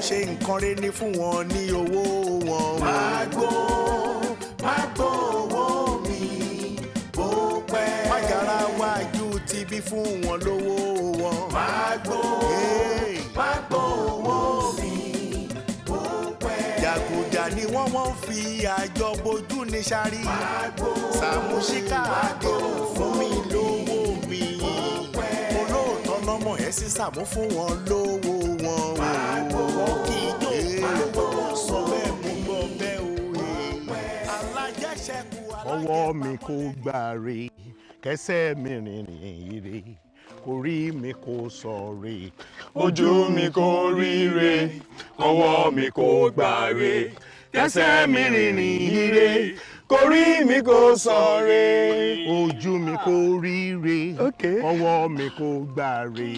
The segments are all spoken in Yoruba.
Ṣe nǹkan rẹ̀ ní fún wọn ní owó wọn. Má gbó, má gbó owó mi bó pẹ́. Májàra wájú ti bí fún wọn lówó wọn. Má gbó, má gbó owó mi bó pẹ́. Jàgùjà ni wọ́n, wọ́n fi àjọ bojú ní sáré. Sàmúsíkà àdéhùn fún mi lówó mi. Olóòótọ́ lọ́mọ ẹ̀ sí Sàmú, fún wọn lówó wọn. Wọ́n kì í jó olówó, wọn sọ bẹ́ẹ̀, mo gbọ́ bẹ́ẹ̀ o. Alájẹṣẹ́kù. Ọwọ́ mi kò gbàre, kẹsẹ̀ mi rìnrìn ire, orí mi kò sọ̀rè. Ojú mi kò ríre, ọwọ́ mi kò gbàre, kẹsẹ̀ mi rìnrìn ire, kórí mi kò sọ̀re. Ojú mi kò ríre, ọwọ́ mi kò gbàre,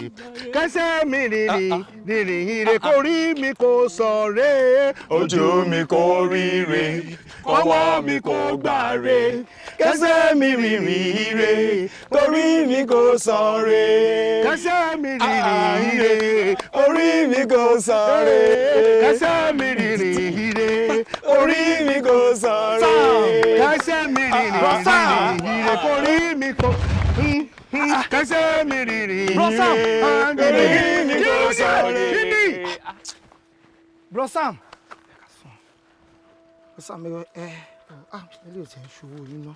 kẹsẹ̀ mi rìnrìn rìnrìn ire, kórí mi kò sọ̀rè. Ojú mi kò ríre, ọwọ́ mi kò gbàre, kẹsẹ̀ mi rìnrìn ire, kórí mi kò sọ̀re. Kẹsẹ̀ mi rìnrìn ire, orí mi kò sọ̀re. Kẹsẹ̀ mi rìnrìn ire, orí mi kò sọ̀re. Kẹsẹ̀ mi rìnrìn rìnrìn ire, kórí mi kò, kẹsẹ̀ mi rìnrìn ire, orí mi kò sọ̀re. Bro Sam. Bro Sam, ẹ ah, ilé ò tẹ̀ ń ṣòwò yín ná.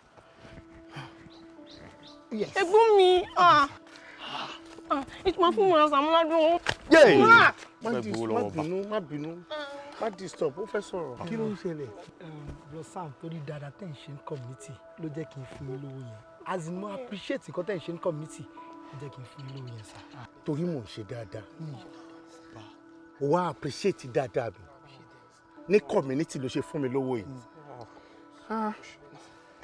Yes. Ẹ̀gbọ́n mi, ah ah, ìtumọ̀ fún mi ọ̀sán lọ́dún. Má má bínú, má bínú, má disturb, ó fẹ́ sọ̀rọ̀. Kí ló ń ṣẹlẹ̀? Bro Sam, torí dáadáa tẹ̀ ń ṣe ní community ló jẹ́ kí n fún yín lówó yẹn. As in, mo appreciate nǹkan tẹ̀ ń ṣe ní community ló jẹ́ kí n fún yín lówó yẹn sá. Torí mò ń ṣe dáadáa, o wá appreciate dáadáa mi ní community ló ṣe fún mi lówó yìí. Ah,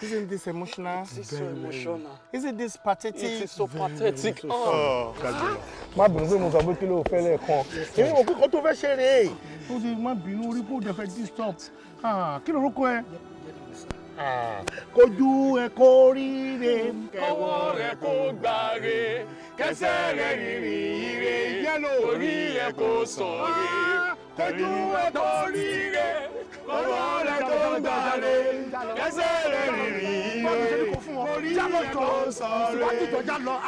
isn't this emotional? It is so emotional. Isn't this pathetic? It is so pathetic. Oh. Má bínú pé mo sọ pé kí ló fẹ́ lẹ́ẹ̀kan. Èmi mọ̀ pé kó tó fẹ́ ṣe rèé. Ó ti má bínú orí kó dẹ̀ fẹ́ disturb. Ah, kí lorúkọ ẹ? Ah, kojú ẹ kó ríre. Ọwọ́ rẹ̀ kò gbàre, kẹsẹ̀ rẹ̀ rìnrìn ire, Yellow. orí rẹ̀ kò sọ̀re. Kojú ẹ kó ríre. Ọwọ́ rẹ̀ kò gbàre, kẹsẹ̀ rẹ̀ rìnrìn ire, orí rẹ̀ kò sọ̀re.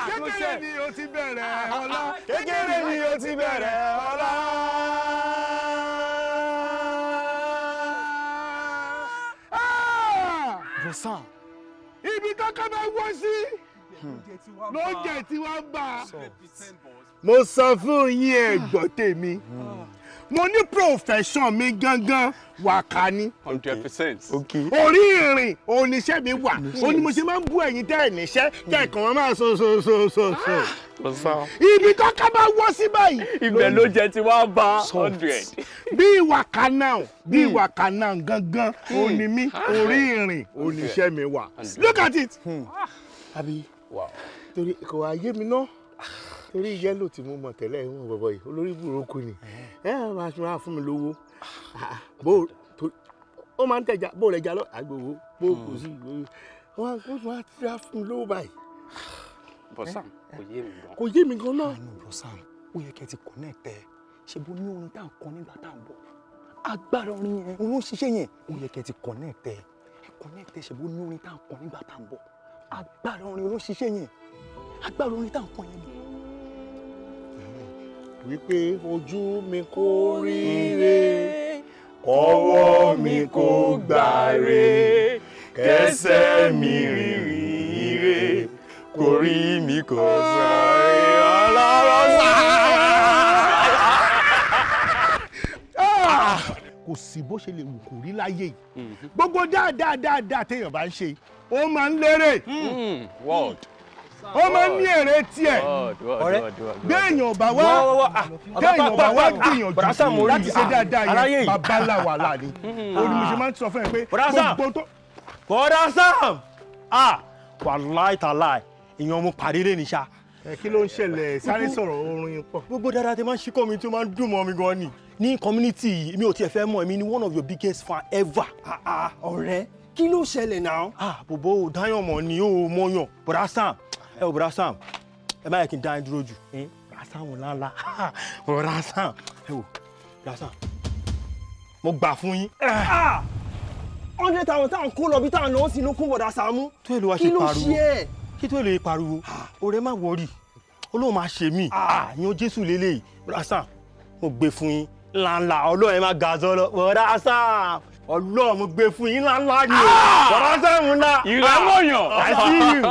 Kékeré ni o ti bẹ̀rẹ̀ ọlá. Kékeré ni o ti bẹ̀rẹ̀ ọlá. Bro Sam. Ibi kankan bá wọ́ sí lóúnjẹ tí wọ́n bá. Mo sọ fún yín, ẹ gbọ́ tèmi. Mo ní profession mi gangan, wàkà ni. 100%. Orí ìrìn oníṣẹ́ mi wà. Ó ní mo ṣe máa ń bú ẹ̀yin tẹ́ ẹ̀ níṣẹ́, tẹ́ ẹ̀ kàn wọ́n máa so so so so so. Ibi kankan bá wọ́ sí báyìí. Ibẹ̀ ló jẹ tí wàá bá 100. Bí ìwàkà náà, bí ìwàkà náà gangan ó ní mí, orí ìrìn oníṣẹ́ mi wà. Look at it. Àbí torí kò wá yé mi ná, torí yellow tí mo mọ̀ tẹ́lẹ̀, ìwọ̀n bọ̀bọ̀ yìí, olórí burúkú ni. Ẹ máa ṣe máa fún mi lówó. Bó ó máa ń tẹ̀já, bó rẹ̀ já lọ àgbòwò, bó kò sí, wọ́n á ti á fún mi lówó báyìí. Bro Sam, kò yé mi gan. Kò yé mi gan náà. Àánú Bro Sam, ó yẹ kẹ́ ẹ ti connect ẹ. Ṣe bó ní orin tá à ń kọ nígbà tá à ń bọ̀, agbára orin yẹn òun ló ń ṣiṣẹ́ yẹn. Ó yẹ kẹ́ ẹ ti connect ẹ, ẹ connect ẹ. Ṣe bó ní orin tá à ń kọ nígbà tá à ń bọ̀, agbára orin ló ń ṣiṣẹ́ yẹn, agbára orin tá à ń kọ yẹn ni. Wípé ojú mi kò ríre, kọ́wọ́ mi kò gbàre, kẹsẹ̀ mi rìnrìn ire, kórí mi kò sọ̀rẹ́ ọlọ́rọ̀ sá. Kò sí bó ṣe lè wù kó rí láyé yìí, gbogbo dáadáa dáadáa téèyàn bá ń ṣe, ó máa ń lérè. Word. Ó máa ń ní èrè tiẹ̀. Ọ̀rẹ́. Béèyàn bá wá gbìyànjú láti ṣe dáadáa yẹn, bàbá ńlá wàhálà ni. Ó ní mo ṣe máa ń sọ fún ẹ pé gbogbo tó. Bọ́dà Sam, ah, wàláì tàláì, èèyàn mo pàdé lé ní ṣá. Ẹ kí ló ń ṣẹlẹ̀? Sáré sọ̀rọ̀, oorun yín pọ̀. Gbogbo dáadáa tí máa ń ṣí kọ́ mi tí ó máa ń dùn mọ́ mi gan ni. Ní community yìí, mi ò tiẹ̀ fẹ́ mọ̀, èmi ni one of your biggest fan ever. Ah ah, ọ̀rẹ́, kí ló ṣẹlẹ̀ náà? Ah, bòbó ò dáyàn mọ̀ ni, ó mọ̀yàn. Bọ́dà Sam, ẹ ò, Bọ́dà Sam, ẹ má yẹ kí n dá yín dúró jù. Bọ́dà Sam ńláńlá, Bọ́dà Sam, ẹ wò. Rasa, mo gbà fún yín. 100,000 tá à ń kó lọ bí tá à ń lọ sí ló kún bọ̀dá Sàámú. Tó èlò wa ṣe Kí ló pariwo. ṣe ẹ́? Kí tó èlò yìí pariwo. Ọ̀rẹ́, má worry. Olóhùn máa ṣe mí. Yan Jésù lélẹ́yìí. Rasa, mo gbé fún yín. Ńláńlá Ọlọ́run, ẹ má ga sọ lọ. Bọ̀dá Sàámú. Ọlọ́run, mo gbé fún yín ńláńlá ni o. Bọ̀dá Sàámú ńlá. Ìrẹ́wọ̀yàn. I see you.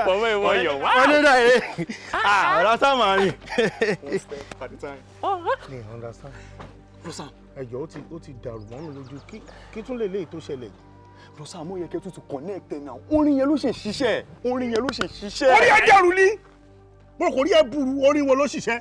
Bọ̀bọ̀ ìwọ̀yàn. Wọ́n ní náà ẹ̀. Bọ̀dá Sàámú àárín. Mi ò understand. Ẹ jọ̀ọ́, ó ti dàrú mọ́ mi lójú. Kí tún lè léyìí tó ṣẹlẹ̀ yìí? Bro Sam, ó yẹ kẹ́ tún ti connect ẹ̀ náà. Orin yẹn ló ṣe ṣiṣẹ́. Orin yẹn ló ṣe ṣiṣẹ́. Orí ẹ dẹrù ní mo kò rí ẹ burú. Orí wọn ló ṣiṣẹ́?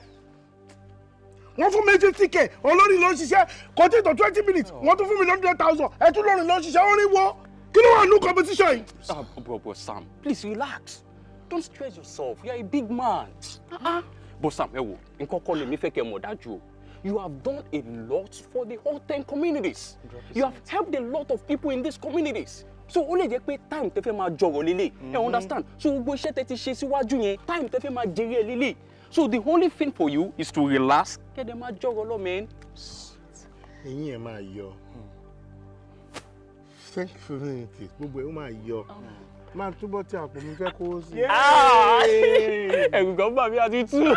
Wọ́n fún mi 50K, olórí ló ń ṣiṣẹ́. Kò tí tó 20 minutes, wọ́n tún fún mi 100,000. Ẹ tún lórí ló ń ṣiṣẹ́. Orí wo? Kí ló wà ní competition yìí? Ah, bro, bro, Sam, please relax. Don't stress yourself. You are a big man. Uh-uh. But Sam, ẹ wò, nǹkan kan lèmi fẹ́ kẹ́ mọ̀ dájú o. You have done a lot for the whole 10 communities. You have helped a lot of people in these communities. So ó lè jẹ́ pé time tẹ́ fẹ́ máa jọ̀rọ̀ lélẹ̀. Ẹ understand? So gbogbo iṣẹ́ tẹ́ ti ṣe síwájú yẹn, time tẹ́ fẹ́ máa jèrè ẹ̀ lélẹ̀. So the only thing for you is to relax. Kẹ́dẹ̀ máa jọ̀rọ̀ lọ, man. Eyín ẹ máa yọ. Thankfully, gbogbo ẹ ó máa yọ. Máa túbọ̀ tí àpò mi fẹ́ kó sí. Ẹ̀rù kan bà mí àti tú.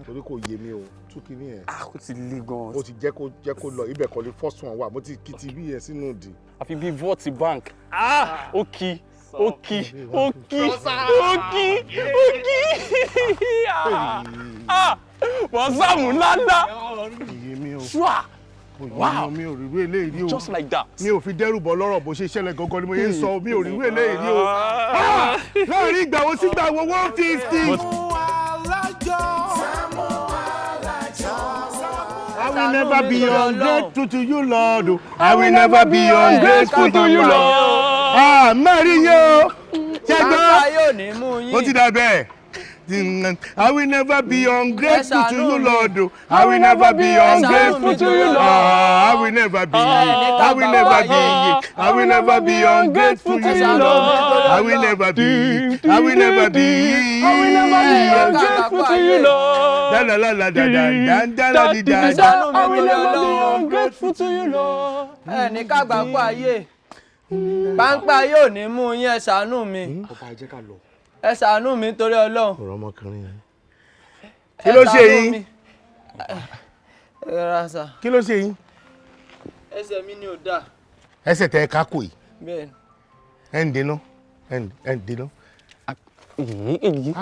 Torí kò yé mi o, tú kíní ẹ̀. Ó ti le gan. Ó ti jẹ́ kó lọ ibẹ̀ kọ́ ni first one wà. Mo ti kí ti bí yẹn sínú ìdí. Àfi bíi vault bank. Ah! Ó kí, ó kí, ó kí, ó kí, ó kí. Ah! Wọ́n Sáàmù ńláńlá. Iye mi o. Ṣùà. Wow. Mi ò rí irú eléyìí rí o. Just like that. Mi ò fi dẹ́rù bọ́ lọ́rọ̀, bó ṣe ṣẹlẹ̀ gangan ni mo yẹ ń sọ. Mi ò rí irú eléyìí rí o. Ah! Láàrin ìgbà wo sígbà wo, 150? Alájọ. I will never be ungrateful to you, Lord. I will never be ungrateful to you, Lord. Ah, mẹ́rin yóò. Ṣé gbọ́? Pápá yóò ní mú yín. Ó ti dà bẹ́ẹ̀. I will never be ungrateful to you, Lord. I will never be ungrateful to you, Lord. Ah, I will never be. I will never be. I will never be ungrateful to you, Lord. I will never be. I will never be. I will never be ungrateful to you, Lord. La la la la da da da da da di da da. I will never be ungrateful to you, Lord. Ẹnì kágbá kó ayé páńpá yóò ní mú yín. Ẹ ṣàánú mi. Ọba, ẹ jẹ́ ká lọ. Ẹ ṣàánú mi torí Ọlọ́run. Ọ̀rọ̀ ọmọkùnrin yẹn. Kí ló ṣe yín? Ẹ ra sà. Kí ló ṣe yín? Ẹsẹ̀ mi ni ò dáa. Ẹsẹ̀ tẹ ẹ ká kò yìí. Bẹ́ẹ̀ ni. Ẹ ń dènà, ẹ ń dènà. Èyí.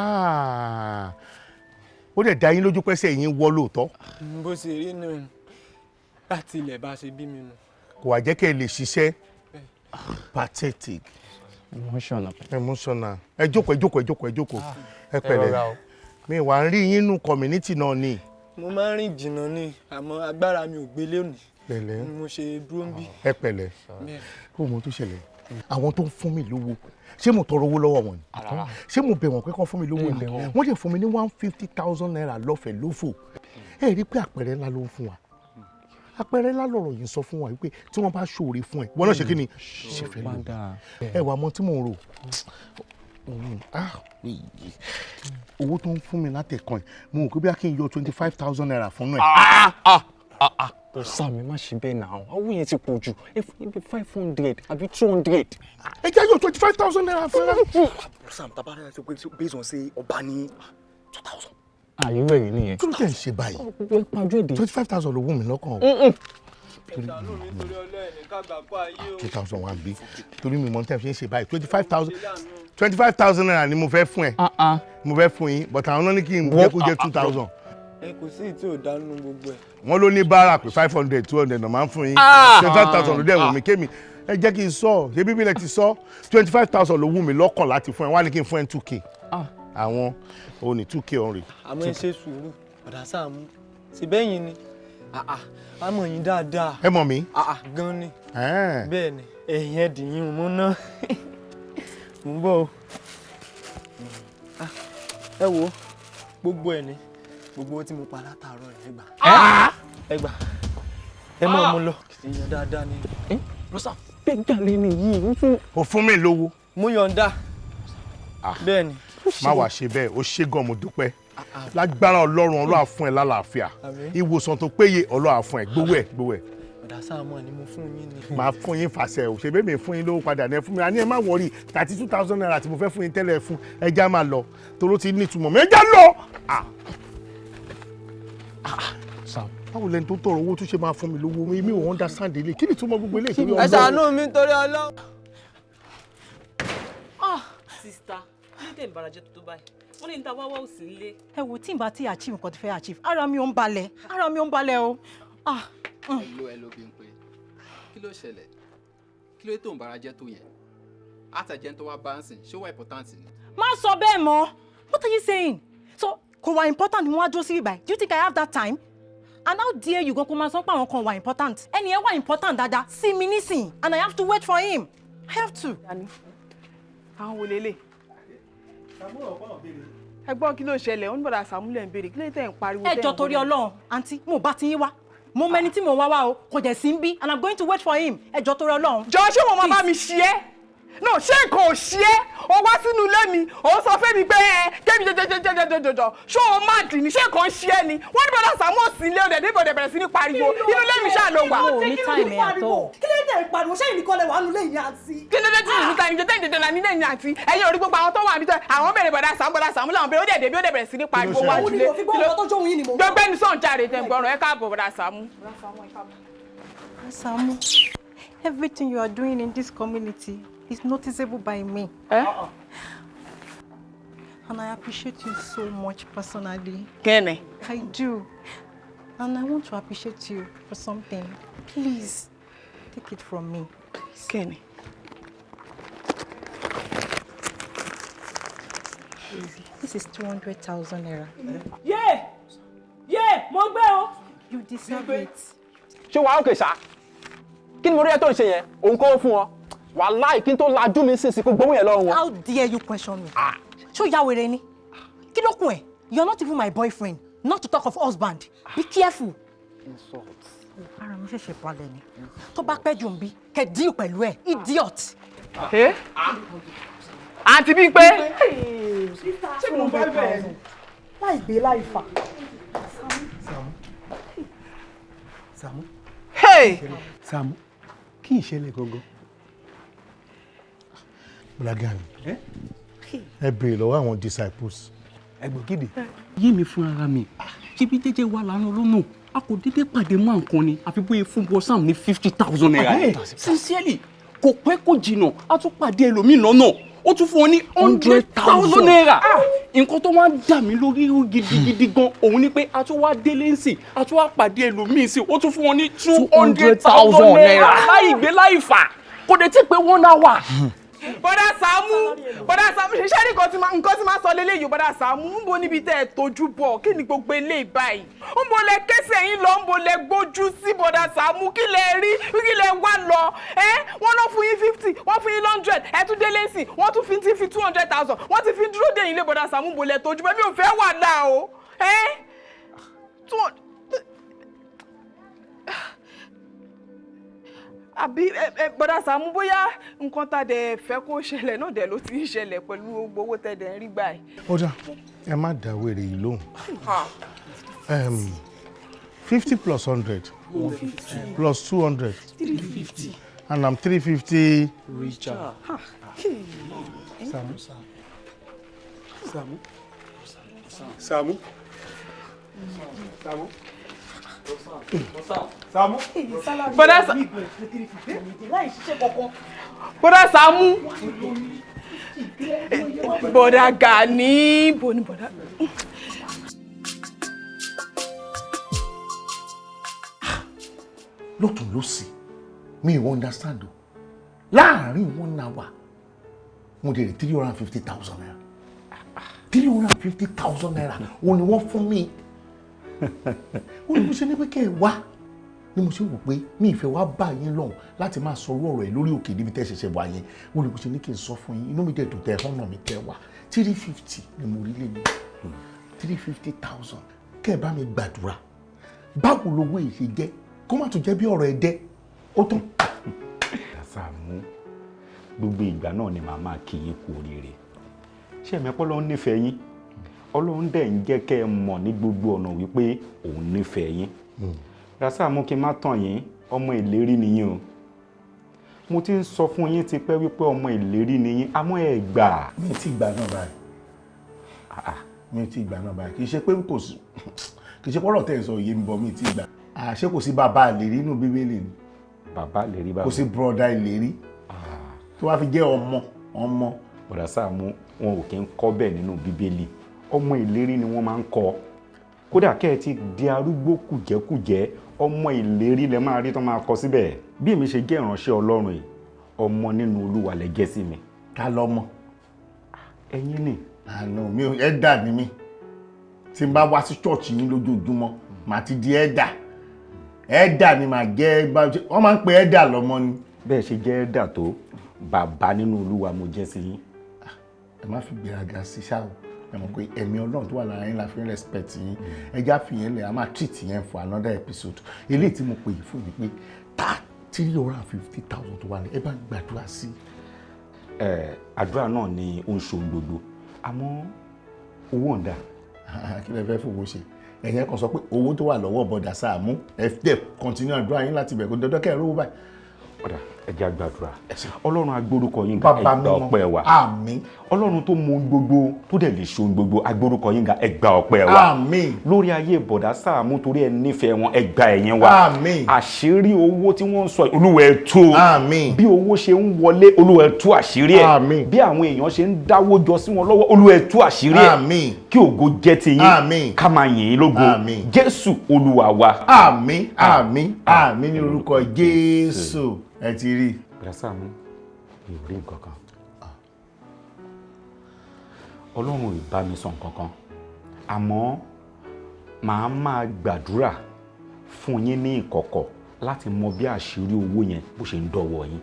Ó dẹ̀ dá yín lójú pẹ́sẹ̀ yín wọ́ lóòótọ́? Bó ṣe rí nù láti ilẹ̀ bá ṣe bí mi nù. Kò wá jẹ́ kẹ́ ẹ lè ṣiṣẹ́. Pathetic. Emotional. Emotional. Ẹ jókòó, ẹ jókòó, ẹ jókòó, ẹ jókòó. Ẹ pẹ̀lẹ́. Mi wà ń rí yín nù community náà ni. Mo máa ń rìn jìnnà ni, àmọ́ agbára mi ò gbé lónìí. Pẹ̀lẹ́. Mo ṣe dúró ń bí. Ẹ pẹ̀lẹ́. Bẹ́ẹ̀. Kó mo tó ṣẹlẹ̀, àwọn tó ń fún mi lówó, ṣé mo tọrọ owó lọ́wọ́ wọn ni? Ṣé mo bẹ̀ wọ́n pé kán fún mi lówó ni? Wọ́n dẹ̀ fún mi ní ₦150,000 lọ́fẹ̀ẹ́ lófò. Ẹ rí i pé àpẹẹrẹ ńlá ló ń fún wa. Àpẹẹrẹ ńlá lọ̀rọ̀ yìí ń sọ fún wa wípé tí wọ́n bá ṣòre fún ẹ, wọ́n náà ṣe kí ni? Ṣe fẹ́ lò ẹ wà mọ́ tí mò ń rò. Ah, owó tó ń fún mi látẹ̀kàn ẹ̀, mo rò pé bí a kì í yọ ₦25,000 fún ẹ. Bro Sam, ẹ má ṣe bẹ́ẹ̀ náà. Owó yẹn ti pọ̀ jù. Ẹ fún mi 500 àbí 200. Ẹ jẹ́ yọ ₦25,000 fún ẹ. Bro Sam, tabara ẹ sọ pé based on say ọba ní 2,000. Àyè wẹ̀rẹ̀ nìyẹn. Kí ló tẹ̀ ń ṣe báyìí? Ẹ pajú èdè. 25,000 ló wù mí lọ́kàn o. Ẹ ṣàánú mi torí Ọlọ́run, ẹnì kágbá kó ayé o. 2,000 wà bí torí mi mọ̀ ní tẹ́ fi ń ṣe báyìí. 25,000, ₦25,000 ni mo fẹ́ fún ẹ, mo fẹ́ fún yín, but àwọn náà ní kí n jẹ́ kó jẹ́ 2,000. Ẹ kò sí ìtí ò dánú gbogbo ẹ. Wọ́n ló ní báárà pé 500, 200 náà máa ń fún yín. 25,000 ló dẹ̀ wù mí kémi ẹ jẹ́ kí n sọ. Ṣé bíbí lẹ ti sọ? 25,000 ló wù mí lọ́kàn láti fún ẹ, wọ́n á ní kí n fún ẹ 2K. Àwọn ò ní 2K ọ̀rẹ́. Àmọ́ ẹ ṣe sùúrù, bọ̀dá Sàámú, ṣe bẹ́yìn ni àmọ̀ yín dáadáa. Ẹ mọ̀ mí. Gan ni. Bẹ́ẹ̀ ni, ẹ̀yìn ẹ̀ dìyín mú ná. Mò ń bọ̀ o. Ẹ wo gbogbo ẹ̀ ní gbogbo owó tí mo pa látàárọ̀ ẹ̀ gbà. Ẹ gbà, ẹ máa mú lọ. Èèyàn dáadáa ni. Bro Sam, bẹ́ẹ̀ gàlẹ́ ni yìí. O fún mi lówó. Mo yọ̀ǹda. Bẹ́ẹ̀ ni. Má wàá ṣe bẹ́ẹ̀. O ṣe gan, mo dúpẹ́. Lágbára Ọlọ́run, Ọlọ́run á fún ẹ lálàáfíà. Àmín. Ìwòsàn tó péye, Ọlọ́run á fún ẹ. Gbowó ẹ, gbowó ẹ. Bọ̀dá Sàámú, ni mo fún yín ni. Màá fún yín fàṣẹ o. Ṣe bẹ́ẹ̀ mi fún yín lówó padà ní ẹ fún mi. Àní ẹ má worry, ₦32,000 tí mo fẹ́ fún yín tẹ́lẹ̀, fún ẹ já máa lọ, toró ti ní ìtumọ̀ mi. Ẹ já lọ. Ah. Ah, Sam, báwo lẹni tó tọrọ owó tún ṣe máa fún mi lówó? Mi ò understand ilé. Kí ni ìtumọ̀ gbogbo ilé ìtorí Ẹ Ọlọ́run? ṣàánú mi nítorí Ọlọ́run. Sister, kí ló dé ń bara jẹ́ tó tó báyìí? Wọ́n ní níta wá wá òsì nílé. Ẹ wo, tí n bá ti achieve nǹkan tí fẹ́ achieve, ara mi ò ń balẹ̀, ara mi ò ń balẹ̀ o. Ah. Hello, hello, Bímpé. Kí ló ṣẹlẹ̀? Kí ló dé tó ń bara jẹ́ tó yẹn? Àtẹ̀jẹ́ tó wá bá ń sìn, ṣé ó wà important ni? Má sọ bẹ́ẹ̀ mọ́. What are you saying? So kò wà important ni mo wá dúró sí ibà? Do you think I have that time? And how dare you gan kó máa sọ pé àwọn kan wà important? Ẹni yẹn wà important dáadáa sí mi nísìn, and I have to wait for him. I have to. Àwọn wo lélẹ̀? Ẹ̀gbọ́n, kí ló ṣẹlẹ̀? Ó ní bọ̀dà Sàámú lẹ̀ ń béèrè. Kí ló tẹ̀ ń pariwo? Ẹ jọ, torí Ọlọ́run, àǹtí, mo bá ti yín wá, mo mẹni tí mo wá wá o. Kò dẹ̀ sí ń bí, and I'm going to wait for him. Ẹ jọ, torí Ọlọ́run. Jọ, ṣé wọn máa bá mi ṣí ẹ́? No, ṣé nǹkan ò ṣí ẹ́? O wá sínú ilé mi, ò ń sọ fẹ́mi pé ẹ kémi jẹjẹjẹjẹjẹjọjọ. Ṣé o má dì ní? Ṣé nǹkan ń ṣí ẹ́ ni? Wọ́n ní bọ̀dà Sàámú ò sí ilé, ọ̀dẹ̀ débọ̀ dẹ̀ bẹ̀rẹ̀ sí ní pariwo. Inú ilé mi ṣáà ló wà. Mo ò ní time ẹ̀ àtọ̀. Kí ló dé pariwo? Ṣé ìnìkan lẹ wà nulẹ̀ yìí, àǹtí? Kí ló dé tí ìlú ta ni jẹjẹ jẹjẹ náà nílẹ̀ ní àǹtí? Ẹ̀yin ò rí gbogbo àwọn tó wà níbi tó àwọn bèrè bọ̀dà Sàámú, bọ̀dà Sàámú làwọn bèrè. Ó dẹ̀ débi, ó dẹ̀ bẹ̀rẹ̀ sí ní pariwo wájú Òun ni lé. mo fi gbọ́ ọ̀rọ̀ tó jó òun yìí ni mo gbọ́. Gbẹgbẹ́ ní sọ̀n jáde tẹ̀ gbọ́ràn. Ẹ káàbọ̀, bọ̀dà Sàámú. Sàámú, everything you are doing in this community is noticeable by me. Eh? And I appreciate you so much personally. Kẹ́ni. I do. And I want to appreciate you for something. Please, take it from me. Kẹ́ni. This is 200,000 naira. Yé yé, mo gbé o. You deserve it. Ṣé wàá òkè ṣá? Kí ni mo rí ẹ tó ń ṣe yẹn? Òun kọ́ fún ọ. Wàláì, kí n tó lajú mi sísìn kó gbowó yẹn lọ́wọ́ wọn. How dare you question me? Ṣó ya wèrè ni? Kí ló kún ẹ̀? You're not even my boyfriend, not to talk of husband. Be careful. Insult. Ara mi ṣẹ̀ṣẹ̀ balẹ̀ ni. Tó bá pẹ́ jù ń bí, kẹ̀ deal pẹ̀lú ẹ̀, idiot. Àǹtí Bímpé. Ṣé mo bá bẹ̀rẹ̀ láì gbé láì fà? Sàámú. Sàámú. Hey! Sàámú, kí ìṣẹ̀lẹ̀ gangan? Bùlágàmì, ẹ béèrè lọ́wọ́ àwọn disciples. Ẹ̀gbọ́n kéde. Yé mi fún ara mi, ṣebí jẹ́jẹ́ wà lánàá lọ́nà, a kò dédé pàdé mọ́ nǹkan ni, àfi bóyá fún bọ́ Sam ní ₦50,000. Sincerely, kò pẹ́ kò jìnnà, a tún pàdé ẹlòmíì lọ́nà, ó tún fún ọ ní ₦100,000. Nǹkan tó wá ń dà mí lórí rú gidigidi gan òun ni pé a tún wá délé ńsìn, a tún wá pàdé ẹlòmíì sí, ó tún fún ọ ní ₦200,000 láì gbé láì fà, kò dé tí pé one hour. Bọ́dà Sàámú, bọ́dà Sàámú, ṣiṣẹ́ ní nǹkan tí máa sọ lélẹ́yìí. Bọ́dà Sàámú, ń bo níbi tẹ́ ẹ tójú bọ̀? Kí ni gbogbo eléyìí báyìí? Ń bo lẹ kẹsẹ̀ yín lọ? Ń bo lẹ gbójú sí, bọ́dà Sàámú? Kí lẹ rí? Kí lẹ wá lọ? Ẹ wọ́n lọ fún yín 50, wọ́n fún yín 100, ẹ tún délé sí, wọ́n tún fi ti fi 200,000, wọ́n ti fi dúró dé yín lé. Bọ́dà Sàámú, ń bo lẹ tójú bọ́? Mi ò fẹ́ wàhálà o. Ẹ two àbí ẹ bọ́dà Sàámú, bóyá nǹkan tá a dẹ̀ fẹ́ kó ṣẹlẹ̀ náà dẹ̀ ló ti ń ṣẹlẹ̀ pẹ̀lú gbogbo owó tẹ̀ dẹ̀ ń rí gbà yìí. Ó dà, ẹ má dá wèrè yìí lóhùn. 50 plus 100 plus 200. 350. And I'm 350. Richard. Sàámú. Sàámú. Sàámú. Sàámú. Sàámú. Láì ṣiṣẹ́ kankan. Bọ́dà Sàámú, bọ́dà Gani, bo ni bọ́dà. Lọ́tún lọ́sì, mi ò understand o. Láàárín one hour, mo dẹ̀ rí ₦350,000. ₦350,000 òun ni wọ́n fún mi. Ó ní mo ṣe ní pé kẹ́ ẹ wá ni mo ṣe wò pé mi ìfẹ́ wá bá yín lọ́hùn láti máa sọ orú ọ̀rọ̀ ẹ̀ lórí òkè níbi tẹ́ ṣẹ̀ṣẹ̀ wà yẹn. Ó ní mo ṣe ní kí n sọ fún yín. Inú mi dẹ̀ dùn tẹ́ ẹ hànà mi tẹ́ wá. 350 ni mo rí lé mi, 350,000. Kẹ́ ẹ bá mi gbàdúrà, báwo lowó yìí ṣe jẹ́, kó má tún jẹ́ bí ọ̀rọ̀ ẹ dẹ́ ó tán. Sàámú, gbogbo ìgbà náà ni màá máa kí yín kú oríire. Ṣé ẹ̀mí pọ́ lọ́n nífẹ̀ẹ́ yín? Ọlọ́run dẹ̀ ń jẹ́ kẹ́ ẹ mọ̀ ní gbogbo ọ̀nà wípé òun nífẹ̀ẹ́ yín. Sàámú, kí n má tàn yín, ọmọ ìlérí nìyín o. Mo ti ń sọ fún yín tipẹ́ wípé ọmọ ìlérí nìyín, àmọ́ ẹ gbà. Mi ti gbà náà báyìí, mi ti gbà náà báyìí. Kì í ṣe pé kò sí, kì í ṣe pọ́rọ̀ tẹ̀ ń sọ òye mi bọ̀, mi ti gbà. Àṣé kò sí bàbá ìlérí nínú Bíbélì ni? Bàbá ìlérí bàbá. Kò sí bùrọ̀dá ìlérí tó wá fi jẹ́ ọmọ ọmọ? Bọ̀dá Sàámú, wọn ò kí ń kọ́ bẹ́ẹ̀ nínú Bíbélì. Ọmọ ìlérí ni wọ́n máa ń kọ́. Kódà kẹ́ ẹ ti di arúgbó kùjẹ́kùjẹ́, ọmọ ìlérí lẹ máa rí tó máa kọ síbẹ̀. Bí èmi ṣe jẹ́ ìránṣẹ́ Ọlọ́run yìí, ọmọ nínú Olúwa lẹ jẹ́ sí mi. Ta lọmọ? Ẹ̀yin ni. Àná mi ò, elder ni mí. Tí n bá wá sí ṣọ́ọ̀ṣì yín lójoojúmọ́, màá ti di elder. Elder ni màá jẹ́. Wọ́n máa ń pe elder lọ́mọ ni. Bẹ́ẹ̀ ṣe jẹ́ elder tó, bàbá nínú Olúwa mo jẹ́ sí yín. Ẹ má fi gbéraga sí ṣá o. Ẹ mọ̀ pé ẹ̀mí Ọlọ́run tó wà lára yín la fi ń respect yín. Ẹ já fi yẹn lẹ̀, a máa treat yẹn for another episode. Eléyìí tí mo pè yín fún mi pé tá 350,000 tó wà ní, ẹ bá gbàdúrà sí. Ẹ àdúrà náà ni ó ń ṣe ohun gbogbo, àmọ́ owó ń dà. Kí lẹ fẹ́ fowó ṣe? Ẹ̀yin kan sọ pé owó tó wà lọ́wọ́ bọ̀dà Sàámú, ẹ dẹ̀ continue àdúrà yín láti bẹ̀, kó dandan kẹ́ ẹ rówó báyìí. Ọ̀dà, ẹ jẹ́ á gbàdúrà. Ọlọ́run, agbórúkọ yín ga. Bàbá Ẹ gba mímọ́. ọpẹ́ wa. Àmín. Ọlọ́run tó mọ ohun gbogbo, tó dẹ̀ lè ṣe ohun gbogbo, agbórúkọ yín ga, ẹ gba ọpẹ́ wa. Àmín. Lórí ayé bọ̀dá Sàámú, torí ẹ nífẹ̀ẹ́ wọn, ẹ gba ẹ̀yìn wa. Àmín. Àṣírí owó tí wọ́n ń sọ yìí, Olúwa, ẹ tú. Àmín. Bí owó ṣe ń wọlé, Olúwa, ẹ tú àṣírí ẹ̀. Àmín. Bí àwọn èèyàn ṣe ń dáwó jọ sí wọn lọ́wọ́, Olúwa, ẹ tú àṣírí ẹ̀. Àmín. Kí ògo jẹ́ ti yín. Àmín. Ká máa yìn ín lógo. Àmín. Jésù Olúwa wa. Àmín, àmín, àmín ní orúkọ Jésù. Ẹ ti rí. Bọ̀dá Sàámú, mi ò rí nǹkan kan. Ọlọ́run ò bá mi sọ nǹkan kan, àmọ́ màá máa gbàdúrà fún yín ní ìkọ̀kọ̀ láti mọ bí àṣírí owó yẹn bó ṣe ń dọ̀wọ́ yín.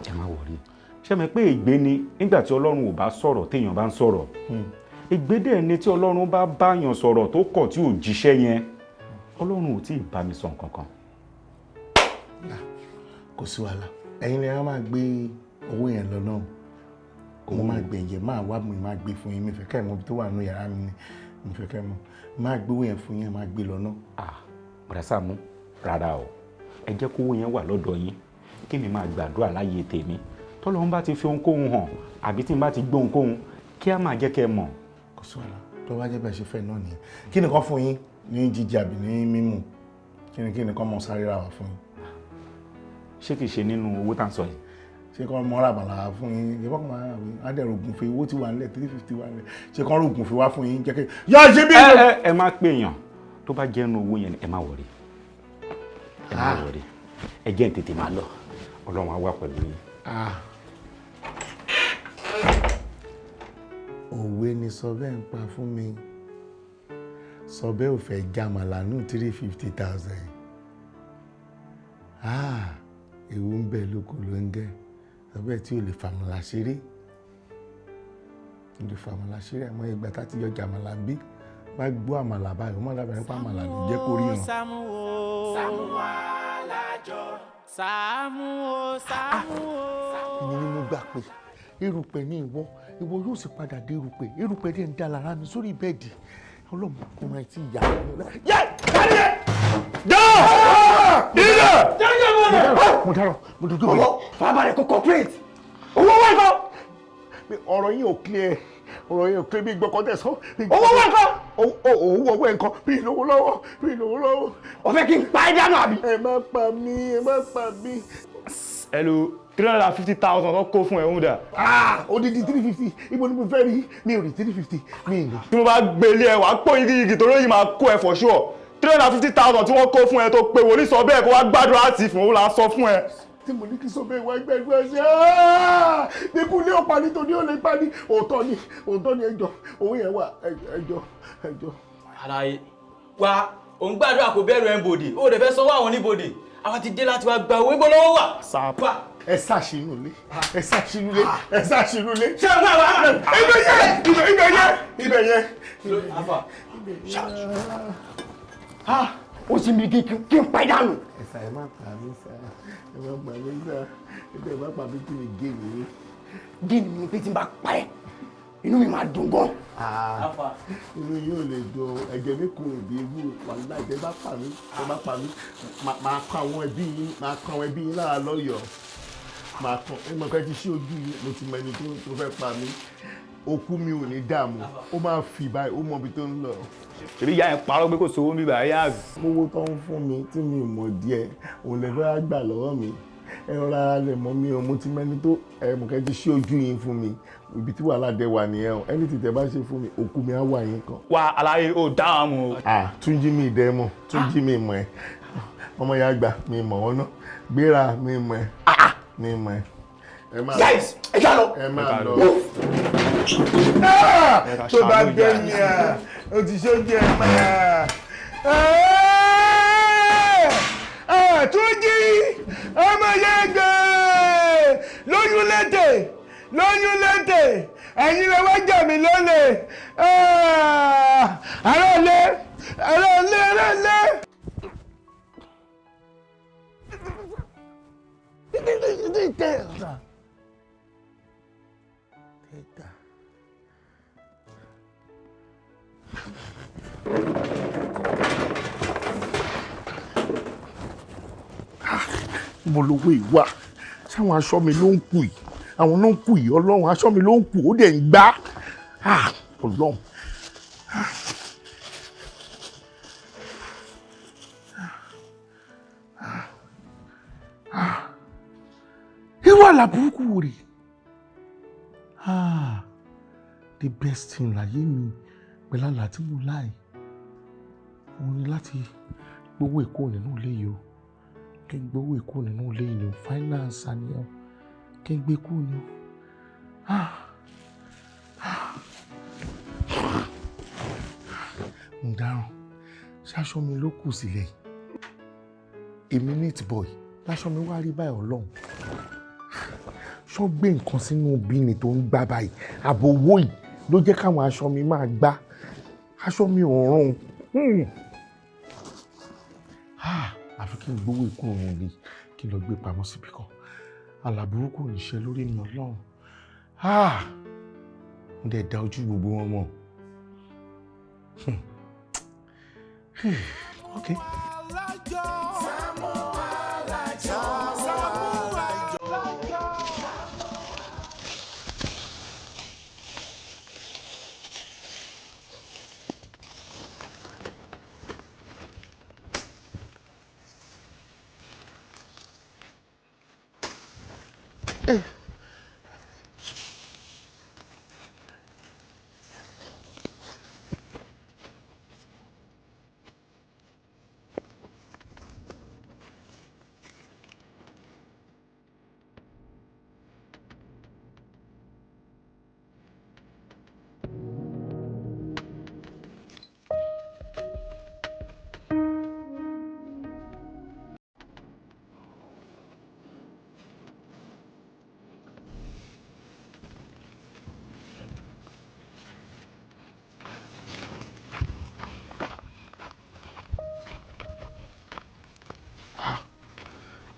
Ẹ má worry. Ṣé mi pé ègbé ni nígbà tí Ọlọ́run ò bá sọ̀rọ̀ téèyàn bá ń sọ̀rọ̀? Ègbé dẹ̀ ni tí Ọlọ́run bá báyàn sọ̀rọ̀ tó kọ̀ tí ò jíṣẹ́ yẹn. Ọlọ́run ò tí ì bá mi sọ nǹkan kan. Kò sí wàhálà. Ẹ̀yin lè máa gbé owó yẹn lọ náà. Mo máa gbé ẹ̀jẹ̀ máa wá, mi máa gbé fún yín. Mi fẹ́ kẹ́ ẹ̀ mọ̀ ibi tó wà nínú yàrá mi ni mi fẹ́ kẹ́ ẹ̀ mọ̀. Máa gbé owó yẹn fún yín, máa gbé lọ náà. Ah, Bọ̀dá Sàámú, rárá o. Ẹ jẹ́ kówó yẹn wà lọ́dọ̀ yín, kí mi máa gbàdúrà láyé tèmi. Tọ́lọ́run bá ti fi ohunkóhun hàn àbí tí n bá ti gbọ́ ohunkóhun, kí á máa jẹ́ kẹ́ ẹ mọ̀. Kò sí wàhálà. Tó bá jẹ́ bẹ́ẹ̀ ṣe fẹ́ náà nìyẹn. Kí ni kán fún yín ní jíjẹ àbí ní mímu? Kí ni kán mọ sáré ra wá fún yín? Ṣé kìí ṣe nínú owó tá à ń sọ yìí? Ṣé kán mọ ra àbàlà fún yín? Ṣé kán máa rà wí adẹ̀rù ògùnfe? Owó tí wà nílẹ̀, 350 wà nílẹ̀. Ṣé kán rò ògùnfe wá fún yín? Jẹ́ kí yọ ṣe bí. Ẹ ẹ ẹ má pè yàn. Tó bá jẹ́ nínú owó yẹn ni, ẹ má worry, ẹ má worry. Ẹ jẹ́ n tètè máa lọ. Ọlọ́run á wà pẹ̀lú yín. Òwe ni sọ bẹ́ẹ̀ ń pa fún mi. Sọ bẹ́ẹ̀ ò fẹ́ jàmàlà nù 350,000. Ewu ń bẹ lóko ló ń gẹ́. Sọ bẹ́ẹ̀ tí ò lè fàmàlà ṣeré, ò lè fàmàlà ṣeré. Àmọ́ ìgbà tá ti yọ jàmàlà ń bí bá gbọ́ àmàlà báyìí, ó má dábàá nípa àmàlà ló jẹ́ kó ríran. Sàámú o, Sàámú alájọ, Sàámú o, Sàámú o. Èmi ni mo gbà pé erùpẹ̀ ní ìwọ, ìwọ yóò sì padà dé erùpẹ̀. Erùpẹ̀ dẹ̀ ń da lára mi sórí bẹ́ẹ̀dì. Ọlọ́mọkùnrin ti yà mí. Yẹ kárí ẹ. Ilẹ̀! Mo dárò, mo dojú bọ̀. Farabalẹ̀ kó cooperate. Owó wà nǹkan. Ọ̀rọ̀ yín ò clear, ọ̀rọ̀ yín ò clear bí gbọ́kọ̀ tẹ̀ sọ. Owó wà nǹkan. Owó ọwọ́ ẹ̀ nǹkan bí ìlówó lọ́wọ́, bí ìlówó lọ́wọ́. O fẹ́ kí n pa ẹ́ dànù àbí? Ẹ má pa mí, ẹ má pa mí. Hello, 350,000 tó kó fún ẹ̀ ń dà. Ah, odidi 350, ibo ni mo fẹ́ rí? Mi ò rí 350, mi ò rí. Tí mo bá gbélé ẹ, wàá pò yigi tó lóyìn máa kó ẹ for sure. 350,000 tí wọ́n kó fún ẹ tó pé wòlíì sọ bẹ́ẹ̀ kó wá gbàdúrà sí fún òun là ń sọ fún ẹ. Tí mo ní kí sọ bẹ́ẹ̀ wá gbẹ́gbẹ́ ṣe níkú ní ọ̀pá nítorí ó lè pa ní. Òótọ́ ni, òótọ́ ni. Ẹjọ́ òun yẹn wà, ẹjọ́, ẹjọ́. Àlàyé wa, òun gbàdúrà kó bẹ̀rù ẹ̀ ń bòdì, ó dẹ̀ fẹ́ sanwó àwọn oníbòdì. Àwa ti dé láti wá gba owó. Ibo lọ́wọ́ wà. Sàpà. Ẹ ṣàṣìnú lé, ẹ ṣàṣìnú lé, ẹ ṣàṣìnú lé. Ṣé ẹ wá wá? Ibẹ̀ yẹn, ibẹ̀ yẹn, ibẹ̀ yẹn. Afa. Ó sì mi kí n pa ẹ́ dànù. Ẹ sà, ẹ má pa mí sà, ẹ má pa mí sà. Ẹ bẹ́ẹ̀ má pa mí, kí ni gé mi? Gé mi ni pé tí n bá pa ẹ́, Inú mi máa dùn gan. Inú yóò lè dùn. Ẹ̀jẹ̀ mi kò bí ewu wàhálà. Tẹ́ bá pa mí, tẹ́ bá pa mí, máa kọ́ àwọn ẹbí yín, máa kọ́ àwọn ẹbí yín lára lọ́yọ̀ọ́. Máa kọ́ ẹ mọ̀ ká ti ṣí ojú yín. Mo ti mọ ẹni tó fẹ́ pa mí. Òkú mi ò ní dààmú, ó máa fi báyìí, ó mọ ibi tó ń lọ. Ṣèbí ìyá yẹn parọ́ pé kò sówó mi báyìí àbí? Owó tó ń fún mi tí mi mọ̀ díẹ̀, òun lè fẹ́ gbà lọ́wọ́ mi. Ẹ rọra lè mọ mi o, mo ti mẹ́ni tó ẹ mọ̀ kẹ́ ti ṣí ojú yín fún mi. Ibi tí wàhálà dé wà nìyẹn o. Ẹni tí tẹ bá ṣe fún mi, òkú mi á wà yín kan. Wà aláyé o, dáhùn o. Ah, Túnjí mi ìdẹ́ mọ̀, Túnjí mi mọ̀ ẹ́. Ọmọ ya gbà mi mọ̀ ọ́ náà. Gbéra mi mọ̀ ẹ́. Mi mọ̀ ẹ́. Ẹ máa lọ. Guys, ẹ já lọ. Ẹ máa lọ. Tó bá gbé mi à, o ti ṣojú ẹ máa. Túnjí ọmọ yẹn gbé lóyún létè, lóyún létè, ẹ̀yin lè wá jà mí lólè. Ará ilé, ará ilé, ará ilé. Mo lówó ìwà sáwọn aṣọ mi ló ń kù yìí, àwọn ló ń kù yìí. Ọlọ́run, aṣọ mi ló ń kù, ó dẹ̀ ń gbá. Ọlọ́run. Irú àlá burúkú wo rèé? The best thing láyé mi pẹ̀lú àlá tí mo láì òun ni láti gbowó èkó nínú ilé yìí o. Kí n gbowó èkó nínú ilé yìí ni o, finance ni o, kí n gbé kú ni o. Mo dáràn, ṣaṣọ mi ló kù sílẹ̀, èmi neat boy láṣọ mi wá rí báyìí. Ọlọ́run, ṣọ́ gbé nǹkan sínú bíní tó ń gbá báyìí? Àbò owó yìí ló jẹ́ káwọn aṣọ mi máa gbá. Aṣọ mi ò rùn. Àfi kí n gbowó ikú òun lè kí n lọ gbé pamọ́ síbi kan. Àlá burúkú ò ní ṣe lórí mi. Ọlọ́run, mo dẹ̀ da ojú gbogbo wọn mọ̀. Ok. Sàámú Alájọ. Sàámú Alájọ.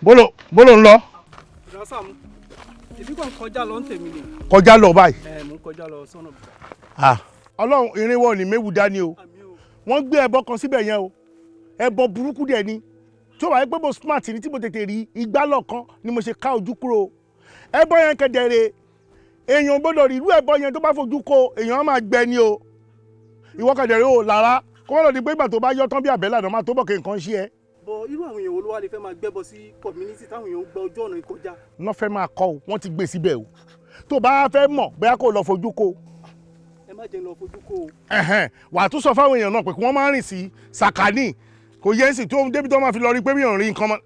Bólò bólò ń lọ. Bùrọ̀dá Sàámú, èmi kàn kọjá lọ ń tèmi ni. Kọjá lọ báyìí? Ẹ mò ń kọjá lọ sọ́nà bùkà. Ọlọ́run, irinwó ni méwu dání o. Wọ́n gbé ẹbọ kan síbẹ̀ yẹn o, ẹbọ burúkú dẹ̀ ni. Tí ó wà pé mo smart ni tí mo tètè rí igbá lọ́ọ̀kan ni mo ṣe ká ojú kúrò. Ẹbọ yẹn kẹdẹrẹ, èèyàn gbọ́dọ̀ rí irú ẹbọ yẹn. Tó bá fojú ko, èèyàn á máa gbẹ ni o. Ìwọ kẹdẹrẹ o lára kó wọ́n lọ di pé ìgbà tó bá yọ tán bí àbẹ́là náà máa tó bọ̀ kí nǹkan ṣe ẹ́. Bọ irú àwọn èèyàn wo ló wá lè fẹ́ máa gbẹ́bọ sí community táwọn èèyàn ń gba ojú ọ̀nà ìkọjá? Wọ́n fẹ́ máa kọ́ o, wọ́n ti gbé síbẹ̀ o. Tó bá fẹ́ mọ̀ bóyá kó lọ fojú ko. Ẹ má jẹ́ n lọ fojú kó o. Ẹ̀hẹ́n, wà á tún sọ fáwọn èèyàn náà pé kí wọ́n máa rìn sí sàkání kò yẹ sí tó débi tó máa fi lọ rí pé mi ò rí nǹkan mọ́,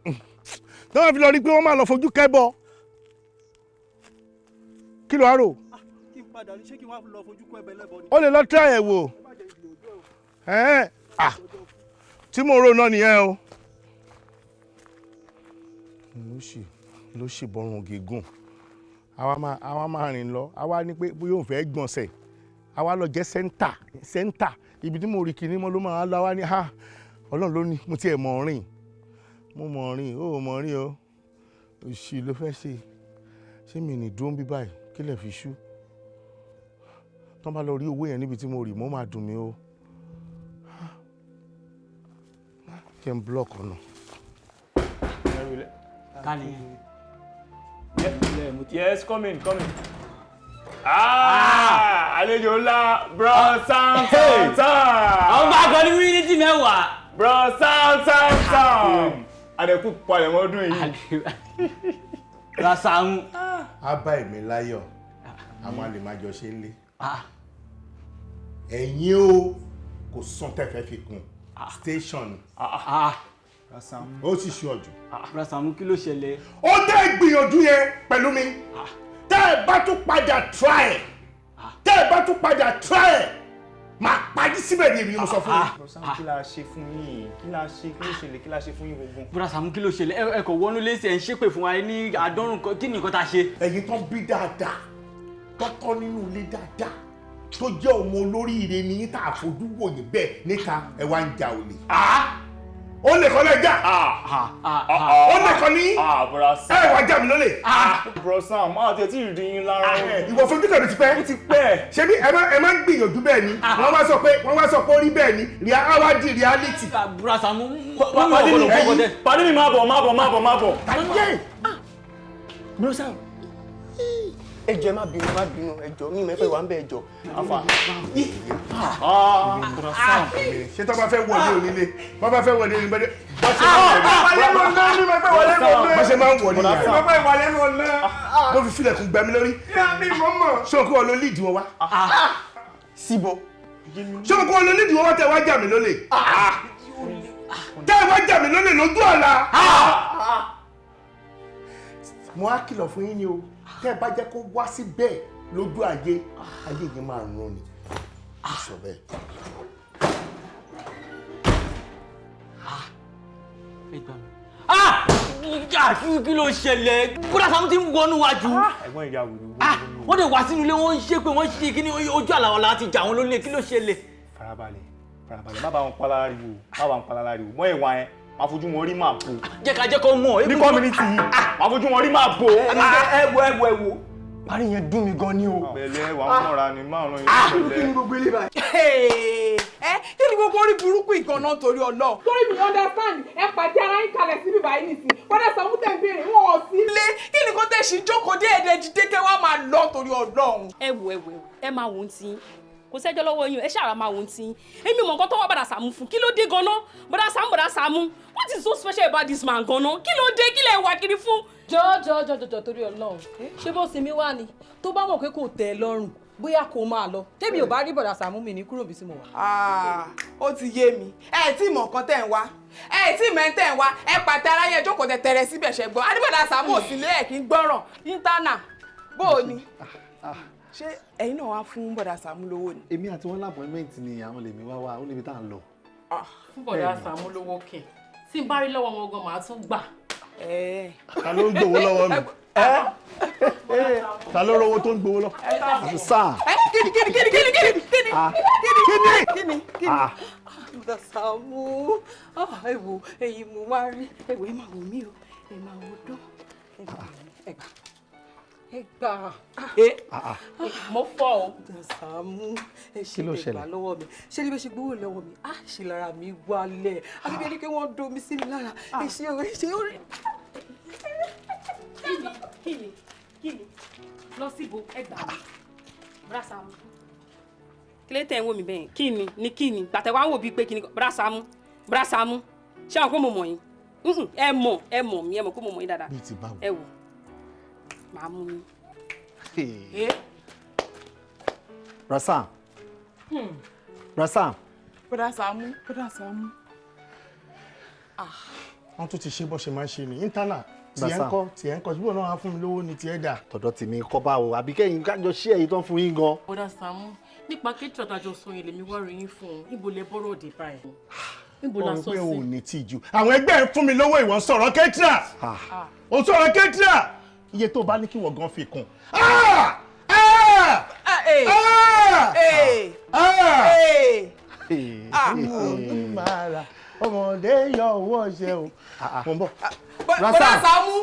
tó máa fi lọ rí pé wọ́n máa lọ fojú kẹ́bọ. Kí ló wá rò? Kí n padà ní, ṣé kí n wá lọ fojú kó ẹbẹ lẹ́bọ ni? Ó lè lọ try ẹ̀ wò. Ẹ̀hẹ́n, ah, tí mo rò náà nìyẹn o. Ló sì bọ́rùn gígùn, àwa máa rìn lọ, àwa ní pé bóyá òun fẹ́ gbọ̀nsẹ̀, àwa lọ jẹ́ center center ibi tí mo rí kinní mọ́ ló máa lọ. Àwa ní ha, Ọlọ́run ló ní mo tiẹ̀ mọ̀ rìn, mo mọ̀ rìn ó mọ̀ rìn o. Òṣì ló fẹ́ ṣe. Ṣé mi ní dúró ń bí báyìí? Kí lè fi ṣú? Tán bá lọ rí owó yẹn níbi tí mo rì mọ́, máa dùn mí o. Kí n block ọ̀nà. Kani. Yes, come in, come in. Ah, àlejò ńlá, bro Sam Sam Sam. Àwọn bá akọni mínísítì 10. Bro Sam Sam Sam. Àdẹ̀kù palẹ̀mọ́ ọdún yìí. Bro Sam. Á bá èmi láyọ̀, àwọn àlè máa jọ ṣe ń lé. Ẹ̀yin o, kò sàn tẹ́fẹ́ fi kún station. Ó sì ṣe ọ̀jù. Bro Sam, kí ló ṣẹlẹ̀? Ó dẹ́ ìgbìyànjú yẹn pẹ̀lú mi. Tẹ́ ẹ bá tún padà try ẹ̀, tẹ́ ẹ bá tún padà try ẹ̀, máa parí síbẹ̀ ní èmi ni mo sọ fún yín. Bro Sam, kí la ṣe fún yín? Kí la ṣe? Kí ló ṣẹlẹ̀? Kí la ṣe fún yín gbogbo? Bro Sam, kí ló ṣẹlẹ̀? Ẹ kò wọnú léṣe, ẹ̀ ń ṣépè fún wa ní àádọ́rùn kan, kí ni nǹkan tá a ṣe? Ẹ̀yin tán bí dáadáa, tọ́tọ́ nínú ilé dáadáa, tó jẹ́ ọmọ olóríire ni yín tá a fojú wò yín bẹ́ẹ̀ níta, ẹ wá ń ja olè. Ó lè kọ́ lẹ́jà. Ó lè kọ́ ní. Ẹ wá já mi lólè. Bro Sam, máa tẹ̀ tí ì rí yín lára. Ìwọ fojú kẹ̀mí ti pẹ́. Ó ti pẹ́. Ṣebí ẹ máa ń gbìyànjú bẹ́ẹ̀ ni. Wọ́n wá sọ pé ó rí bẹ́ẹ̀ ni. Àwa di reality. Bro Sam, pàdé mi, máa bọ̀, máa bọ̀, máa bọ̀, máa bọ̀. Tàyé. Bro Sam, ẹ jọ̀ọ́, ẹ má bínú, má bínú, ẹ jọ̀ọ́, mi mẹ́fẹ́ wà ń bẹ, ẹ jọ̀ọ́. Afa. Ṣé tó bá fẹ́ wọlé onílé, bá bá fẹ́ wọlé onílé, bá ṣe máa ń wọlé yàrá. Mo fi filẹ̀kùn gbà mí lórí. Ṣé o kí wọn lọ lead wọn wá? Síbo. Ṣé o kí wọn lọ lead wọn wá tẹ wá jà mí lólè? Tẹ wá jà mí lólè lójú ọ̀la. Mo á kìlọ̀ fún yín ni o, tẹ́ ẹ bá jẹ́ kó wá sí bẹ́ẹ̀ lójú ayé, ayé yìí máa rún ni. Mo sọ bẹ́ẹ̀. Kí ló ṣẹlẹ̀? Bro Sam ti ń wọnú wájú. Ẹ̀gbọ́n ìyá wèrè Wọ́n dẹ̀ wá sínú ilé, wọ́n ń ṣe pé wọ́n ṣe kí ni ojú àlà ọ̀la ti jà wọ́n lólè, kí ló ṣẹlẹ̀? Farabalẹ̀, farabalẹ̀, má bá wọn pa lára riwo, má bá wọn pa lára riwo, mọ́ ìwà yẹn, máa fojú wọn rí máa bò. Jẹ́ ká jẹ́ kó mọ̀. Ní community yìí, máa fojú wọn rí máa bò. Ẹ wo, ẹ wo, ẹ wo, parí yẹn dùn mí gan ni o. Pẹ̀lẹ́, wà á mọ̀ra ni márùn-ún yìí pẹ̀lẹ́. Kí ni gbogbo ilé báyìí? Ẹ kí ni gbogbo orí burúkú ìgànnà torí Ọlọ́run. Torí mi understand, ẹ pàdé ara yín kalẹ̀ síbí báyìí nìsín. Bọ́dà Sàámú tẹ̀ ń béèrè wọn ò sí ilé. Kí ni kò tẹ̀ sí jókòó dé ẹ̀dẹ̀ jíde kẹ́ wá máa lọ torí Ọlọ́run. Ẹ wo, ẹ wo, ẹ máa wò ó ti yín. Kò sẹ́jọ́ lọ́wọ́ yín o, ẹ ṣàrà máa wò ó ti yín. Èmi mọ̀ nǹkan tó wà Bọ́dà Sàámú fún. Kí ló dé gan-an? Bọ́dà Sàámú, Bọ́dà Sàámú, what is so special about this man gan-an? Kí ló dé? Kí lẹ̀ wá kiri fún? Jọ jọ jọ jọ torí Ọlọ́run, ṣé bó sinmi wá ni? Tó bá mọ̀ pé kò tẹ́ ẹ lọ́rùn, bóyá kò máa lọ. Tèmi ò bá rí Bọ̀dà Sàámú, mi ní kúrò bí tí mo wà. Ó ti yé mi. Ẹ tí mọ̀ nǹkan tẹ̀ ń wá, ẹ tí mẹ́ tẹ̀ ń wá, ẹ pàtẹ ara yẹn jókòó tẹ̀tẹ̀rẹ̀ síbẹ̀ ṣẹ̀ gbọ́. Adébọ̀dà Sàámú ò sí lé, ẹ̀ kí ń gbọ́ràn. Íńtánà, bó o ní? Ṣé ẹ̀yin náà wá fún Bọ̀dà Sàámú lówó ni? Èmi àti wọn lápọ̀nmẹ́ǹtì ni àwọn lèmi wá wá, ó níbi tá à ń lọ. Fún Bọ̀dà Sàámú lówó kẹ̀, tí n bá rí lọ́wọ́ wọn gan, màá tún gbà. Ta ló ń gbowó lọ́wọ́ mi? Ta ló rówó tó ń gbowó lọ? Sáà. Kíni kíni kíni kíni kíni kíni kíni kíni kíni. Bọ̀dà Sàámú, ẹ wo, èyí mo wá rí, ẹ wo, ẹ máa wò mí o, ẹ máa wò dán, ẹ gbà, ẹ gbà. Mo fọ́ o. Bọ̀dà Sàámú, ẹ ṣe lè gbà lọ́wọ́ mi. Ṣé ní bẹ́ẹ̀ ṣe gbowó lọ́wọ́ mi? Á ṣe lára mi wálẹ̀. Àbí bí ẹni pé wọ́n domi sí mi lára. Ẹ ṣe o, ẹ ṣe o. Kíni kíni kíni lọ síbo, ẹ gbà mí. Bọ́dà Sàámú, kí ló tẹ̀ ń wò mí bẹ́ẹ̀? Kíni ni kíni gbàtẹ́ wá ń wò bíi pé kíni? Bọ́dà Sàámú, Bọ́dà Sàámú, ṣé àwọn kò mọ̀ mọ̀ yín? Ẹ mọ̀, ẹ mọ̀ mí, ẹ mọ̀ kó mọ̀ mọ̀ yín dáadáa. Bíi ti báwo? Ẹ wò, màá mú mi. Rasam. Rasam. Bọ́dà Sàámú, Bọ́dà Sàámú. Wọ́n tún ti ṣe bó ṣe máa ń ṣe ní íńtánà. Tiẹ̀ ń kọ́, tiẹ̀ ń kọ́, síbò náà wá fún mi lówó ni tiẹ̀ dà. Tọ̀dọ̀ tèmi kọ́ báwo, àbí kẹ́yìn kájọ ṣí ẹ̀yìn tán fún yín gan. Bọ́dà Sàámú, nípa kéjì ọ̀dájọ́ sọ yẹn lèmi wá rí yín fún un, níbo lẹ bọ́rọ̀ dé báyìí? Níbo la sọ sí? Ọ̀rọ̀ pé o ò ní tìjú. Àwọn ẹgbẹ́ ẹ̀ fún mi lówó, ìwọ sọ̀rọ̀ kẹ́tìrà. O sọ̀rọ̀ kẹ́tìrà. Iye tó bá ní kí wọ́n gan fi kún. Ọmọdé yọ owó ọṣẹ o. Mo ń bọ̀. Bọ́dà Sàámú,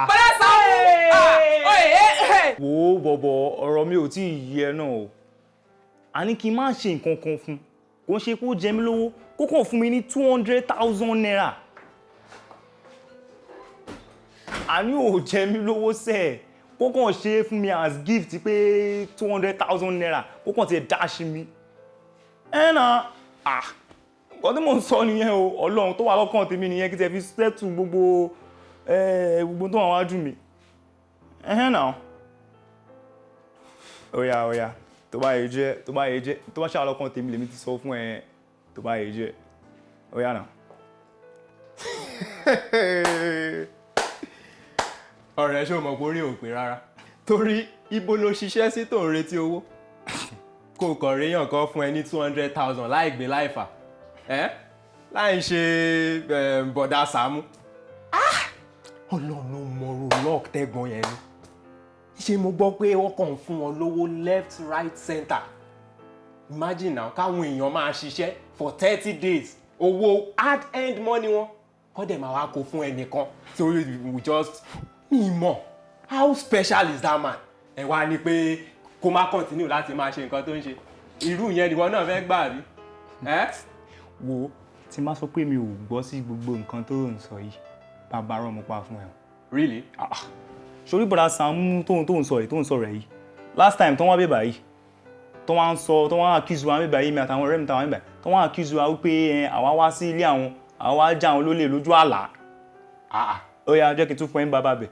Bọ́dà Sàámú. Wo bọ̀bọ̀, ọ̀rọ̀ mi ò tí ì yé ẹ náà o. Àní kí n má ṣe nǹkan kan fún, kò ń ṣe kó jẹ mí lówó, kó kàn fún mi ní ₦200,000. Àní ò jẹ mí lówó sẹ́ẹ̀, kó kàn ṣe é fún mi as gift pé ₦200,000, kó kàn tiẹ̀ dash mi. Ẹ nà, ah, nǹkan tí mò ń sọ nìyẹn o. Ọlọ́run tó wà lọ́kàn tèmi nìyẹn, kí tiẹ̀ fi settle gbogbo gbogbo tó wà wájú mi. Ẹ̀hẹ́n náà. Oya oya, tó bá yẹ jẹ́, tó bá yẹ jẹ́, tó bá ṣàlọ́ lọ́kàn tèmi lèmi ti sọ fún ẹ, tó bá yẹ jẹ́. Oya náà. Ọ̀rẹ́, ṣó mọ̀ pé orí ò pé rárá? Torí ibo ló ṣiṣẹ́ sí tó ń retí owó kó o kàn réyàn kan fún ẹ ní 200,000 láì gbé láì fà ẹ́, láì ṣe bọ̀dá Sàámú? Ọlọ́run ló mọ̀rú luck tẹ́gbọ̀n yẹn ni. Ṣé mo gbọ́ pé wọ́n kàn ń fún wọn lówó left, right, center? Imagine now, káwọn èèyàn máa ṣiṣẹ́ for 30 days, owó hard earned money wọn kọ́ dẹ̀ máa wá kó fún ẹnìkan. So we just mi mọ̀, how special is that man? Ẹ wá ní pé kó má continue láti máa ṣe nǹkan tó ń ṣe. Irú yẹn nìwọ náà fẹ́ gbà rí ẹ. Wo, tí n bá sọ pé mi ò gbọ́ sí gbogbo nǹkan tó ń sọ yìí, bàbá rọ̀ mo pa fún ẹ. Really? Ah, sórí bọ̀dá Sàámú tó ń sọ yìí, tó ń sọ rẹ̀ yìí, last time tó ń wá bèbà yìí, tó wá ń sọ, tó wá ń accuse wa bèbà yìí, mi àtàwọn ọ̀rẹ́ mi táwọn bèbà, tó wá ń accuse wa wípé àwa wá sí ilé àwọn, àwa wá já àwọn lólè lójú àlá. Ó yá, jẹ́ kí n tún fún ẹ ń bàbá bẹ̀.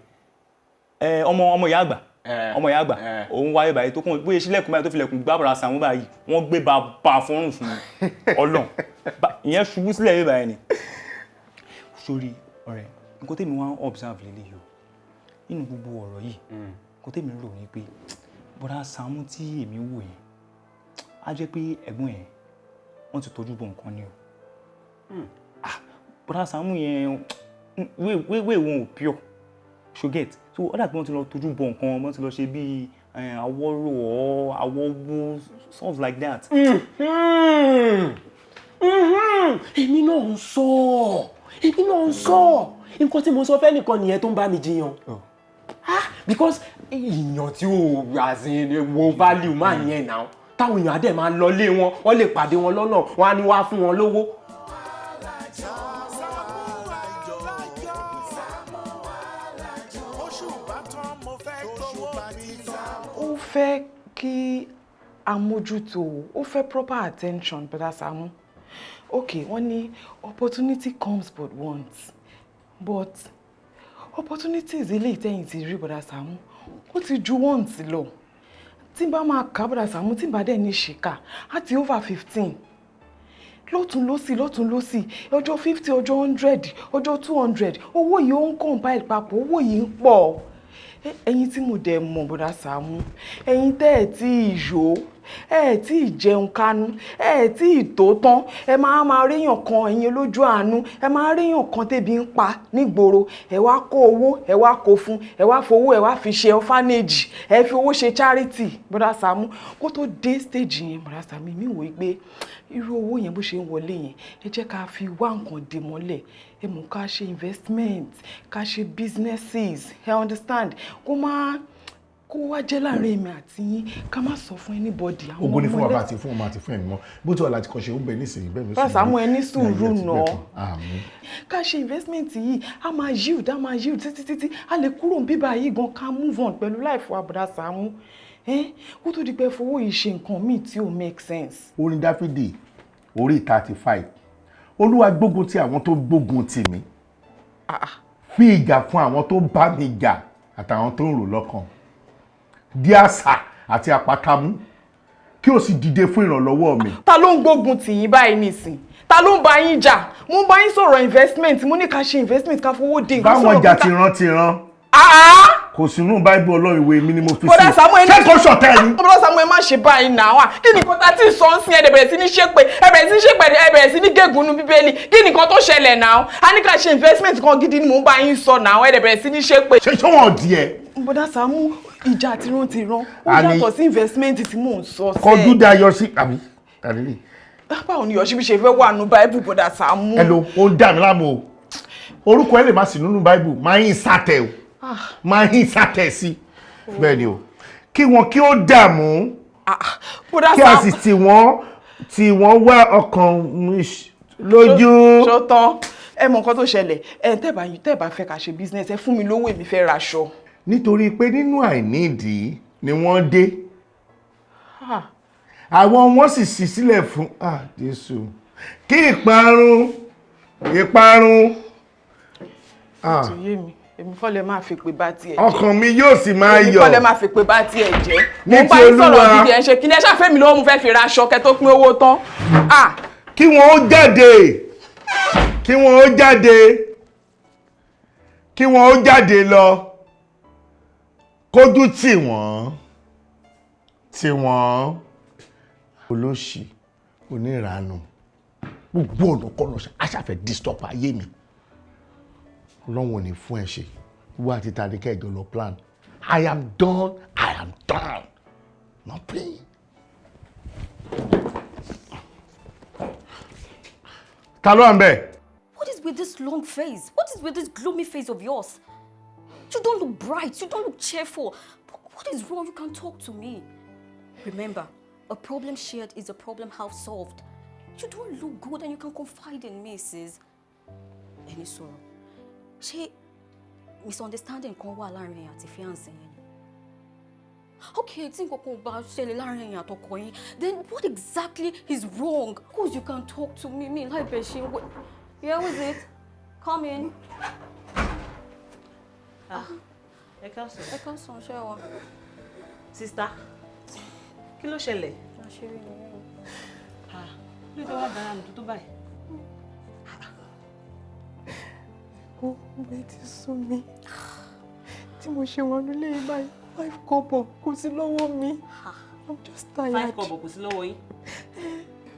Ọmọ ìyá àgbà, ọmọ ìyá àgbà, òun wáyé báyìí, tó kún bóyá sílẹ̀kùn báyìí, tó filẹ̀kùn gbá bọ̀dá Sàámú báyìí, wọ́n gbé bàbá fọ́rùn fún mi. Ọlọ́run, ìyẹn ṣubú sílẹ̀ bíbá yẹn ni. Sórí ọ̀rẹ́, nǹkan tèmi wá ń observe lélẹ́yìí o, nínú gbogbo ọ̀rọ̀ yìí, nǹkan tèmi rò ní pé bọ́dá Sàámú tí èmi wò yẹn, á jẹ́ pé ẹ̀gbọ́n yẹn, wọ́n ti tọ́jú bọ̀ nǹkan ni o. Ah, bọ́dá Sàámú yẹn, wéwé wọn ò pure, so get so ó dà pé wọ́n ti lọ tọ́jú bọ̀ nǹkan, wọ́n ti lọ ṣe bíi awọ́rò ọ́ awọ́wó, stuff like that. Èmi náà ń sọ, èmi náà ń sọ nǹkan tí mo sọ fẹ́ nìkan nìyẹn tó ń bá mi jiyàn. Ah, because èèyàn tí ó as in wo value máa yẹn náà, táwọn èèyàn á dẹ̀ máa lọ lé wọn, wọ́n lè pàdé wọn lọ́nà, wọ́n á ní wá fún wọn lówó. Oṣù bá tán, mo fẹ́ gbowó mi. Ó fẹ́ kí a mójútó, ó fẹ́ proper attention, Brother Sàámú. Okay, wọ́n ní opportunity comes but once, but opportunities eléyìí tẹ́yìn ti rí, Brother Sàámú, ó ti ju once lọ. Tí n bá máa kà, Brother Sàámú, tí n bá dẹ̀ ní ṣìkà, á ti over 15, lọ́tún lọ́sì, lọ́tún lọ́sì, ọjọ́ 50, ọjọ́ 100, ọjọ́ 200. Owó yìí ó ń compile papọ̀, owó yìí ń pọ̀. Ẹ̀yin tí mo dẹ̀ mọ̀, Bọ̀dá Sàámú, ẹ̀yin tẹ́ ẹ̀ tí ì yó, ẹ̀ tí ì jẹun kánú, ẹ̀ tí ì tó tán, ẹ máa máa réyàn kan, ẹ̀yin olójú àánú, ẹ máa réyàn kan tébi ń pa nígboro, ẹ wá kó owó, ẹ wá kó fún, ẹ wá fowó, ẹ wá fi ṣe orphanage, ẹ fi owó ṣe charity. Bọ̀dá Sàámú, kó tó dé stage yẹn, Bọ̀dá Sàámú, mi wò ó pé irú owó yẹn bó ṣe ń wọlé yẹn, ẹ jẹ́ ká fi wá nǹkan dè mọ́lẹ̀. Ẹ mọ̀, ká ṣe investment, ká ṣe businesses, ẹ understand? Kó má kó wá jẹ́ láàrin èmi àti yín, ká má sọ fún anybody. Àwọn Ògo ni fún ọmọ Bàbá àti fún Ọmọ àti fún Ẹ̀mí mọ́, bó ti wà láti kọ́ ṣe, ó ń bẹ nísìnyí, bẹ́ẹ̀ ló sì Bá Sàámú, ẹ ní sùúrù náà. Àmín. Ká ṣe investment yìí, á máa yield, á máa yield títí títí, a lè kúrò ní bíbá yìí gan, ká move on pẹ̀lú life wa. Bọ̀dá Sàámú, ẹ kó tó di pé fowó yìí ṣe nǹkan míì tí ò make sense. Orin Dáfídì orí 35: Olúwa gbógun ti àwọn tó gbógun tì mí, fi ìjà fún àwọn tó bá mi jà àtàwọn tó ń rò lọ́kàn. Di asà àti àpáta mú, kí o sì dìde fún ìrànlọ́wọ́ mi. Ta ló ń gbógun tì yín báyìí nísìn? Ta ló ń bá yín jà? Mo ń bá yín sọ̀rọ̀ investment, mo ní ká ṣe investment, ká fowó dín nǹkan. Báwọn Sọ̀rọ̀ jà pé ká- tìran-tìran kò sínú Báíbù. Ọlọ́run, ìwé mi ni mo fi sí. Bọ́dà Sàámú, ẹni Ṣé kò ṣọ̀tẹ̀ ni? Bọ́dà Sàámú, ẹ má ṣe báyìí náà wà. Kí ni nǹkan tá a ti sọ ń sin? Ẹ bẹ̀rẹ̀ sí ní ṣépè, ẹ bẹ̀rẹ̀ sí ní ṣépè, ẹ bẹ̀rẹ̀ sí ní gégùn nu Bíbélì. Kí ni nǹkan tó ṣẹlẹ̀ náà? A ní ká ṣe investment kan gidi ni mò ń bá yín sọ náà, ẹ bẹ̀rẹ̀ sí ní ṣépè. Ṣé wọn di ẹ? Bọ́dà Sàámú, ìjà tìran-tìran ó yàtọ̀ sí investment tí mò ń sọ sẹ́ẹ̀. Kọjú dayọ sí àbí àrírí. Báwo ni Yọ̀ṣíbí ṣe fẹ́ wà nù Báíbù, Bọ́dà Sàámú? Ẹ lo, ó ń dà mí láàmú o. Orúkọ ẹ lè má sí nínú Báíbù, máa ń sàtẹ o, máa ń sàtẹ sí bẹ́ẹ̀ ni o, kí wọn kí ó dààmú. Bọ́dà Kí a sì tì wọ́n wá ọkàn mi lójú. Ṣó tán? Ẹ mọ nǹkan tó ṣẹlẹ̀. Ẹ tẹ́ bá fẹ́ ká ṣe business, ẹ fún mi lówó, èmi fẹ́ raṣọ. Nítorí pé nínú àìnídìí ni wọ́n dé, àwọn wọn sì ṣí sílẹ̀ fún, ah, Jésù, kí ìparun ìparun, ah, Tó yé mi, èmi kọ́ lẹ máa fi pè bá tiẹ̀ jẹ́. Ọkàn mi yóò sì máa Èmi yọ̀ kọ́ lẹ máa fi pè bá tiẹ̀ jẹ́. ní Mo ń bá ti yín sọ̀rọ̀ Olúwa. gidi, ẹ̀ ń ṣe kí ni? Ẹ ṣàfẹ́ mi lówó, mo fẹ́ fi raṣọ kẹ́ tó pín owó tán. Ah! Kí wọ́n ó jáde, kí wọ́n ó jáde, kí wọ́n ó jáde lọ, kójú tì wọ́n, tì wọ́n. Olóṣì oníranù, gbogbo ọ̀nà kọ́nà aṣàfẹ́ disturb ayé mi. Ọlọ́run ò ní fún ẹ ṣe. Wíwá àti tàbí kẹjọ lọ plan. I am done, I am done, not playing. Ta ló wà ń bẹ̀? What is with this long face? What is with this gloomy face of yours? You don't look bright. You don't look cheerful. What is wrong? You can talk to me. Remember, a problem shared is a problem half solved. You don't look good and you can confide in me, sis. Ẹni sọ̀rọ̀. Ṣé misunderstanding kan wà láàrin ẹ̀yin àti fiancé yẹn ni? Okay, tí nǹkan kan ò bá ṣẹlẹ̀ láàrin ẹ̀yin àtọkọ yín, then what exactly is wrong? Because you can talk to me, mi láì bẹ̀ ṣe wẹ̀. Yeah, who is it? Come in. Ẹ káàsán. Ẹ káàsán, ṣé wà? Sister, kí ló ṣẹlẹ̀? Àṣírí nìyẹn. Ló tẹ́ wá dára nù tó tó báyìí? Ó bẹ́ẹ̀ ti sú mi. Tí mo ṣe wọnú ilé yìí báyìí, 5 kọ́bọ̀ kò sí lọ́wọ́ mi. I'm just tired. 5 kọ́bọ̀ kò sí lọ́wọ́ yín.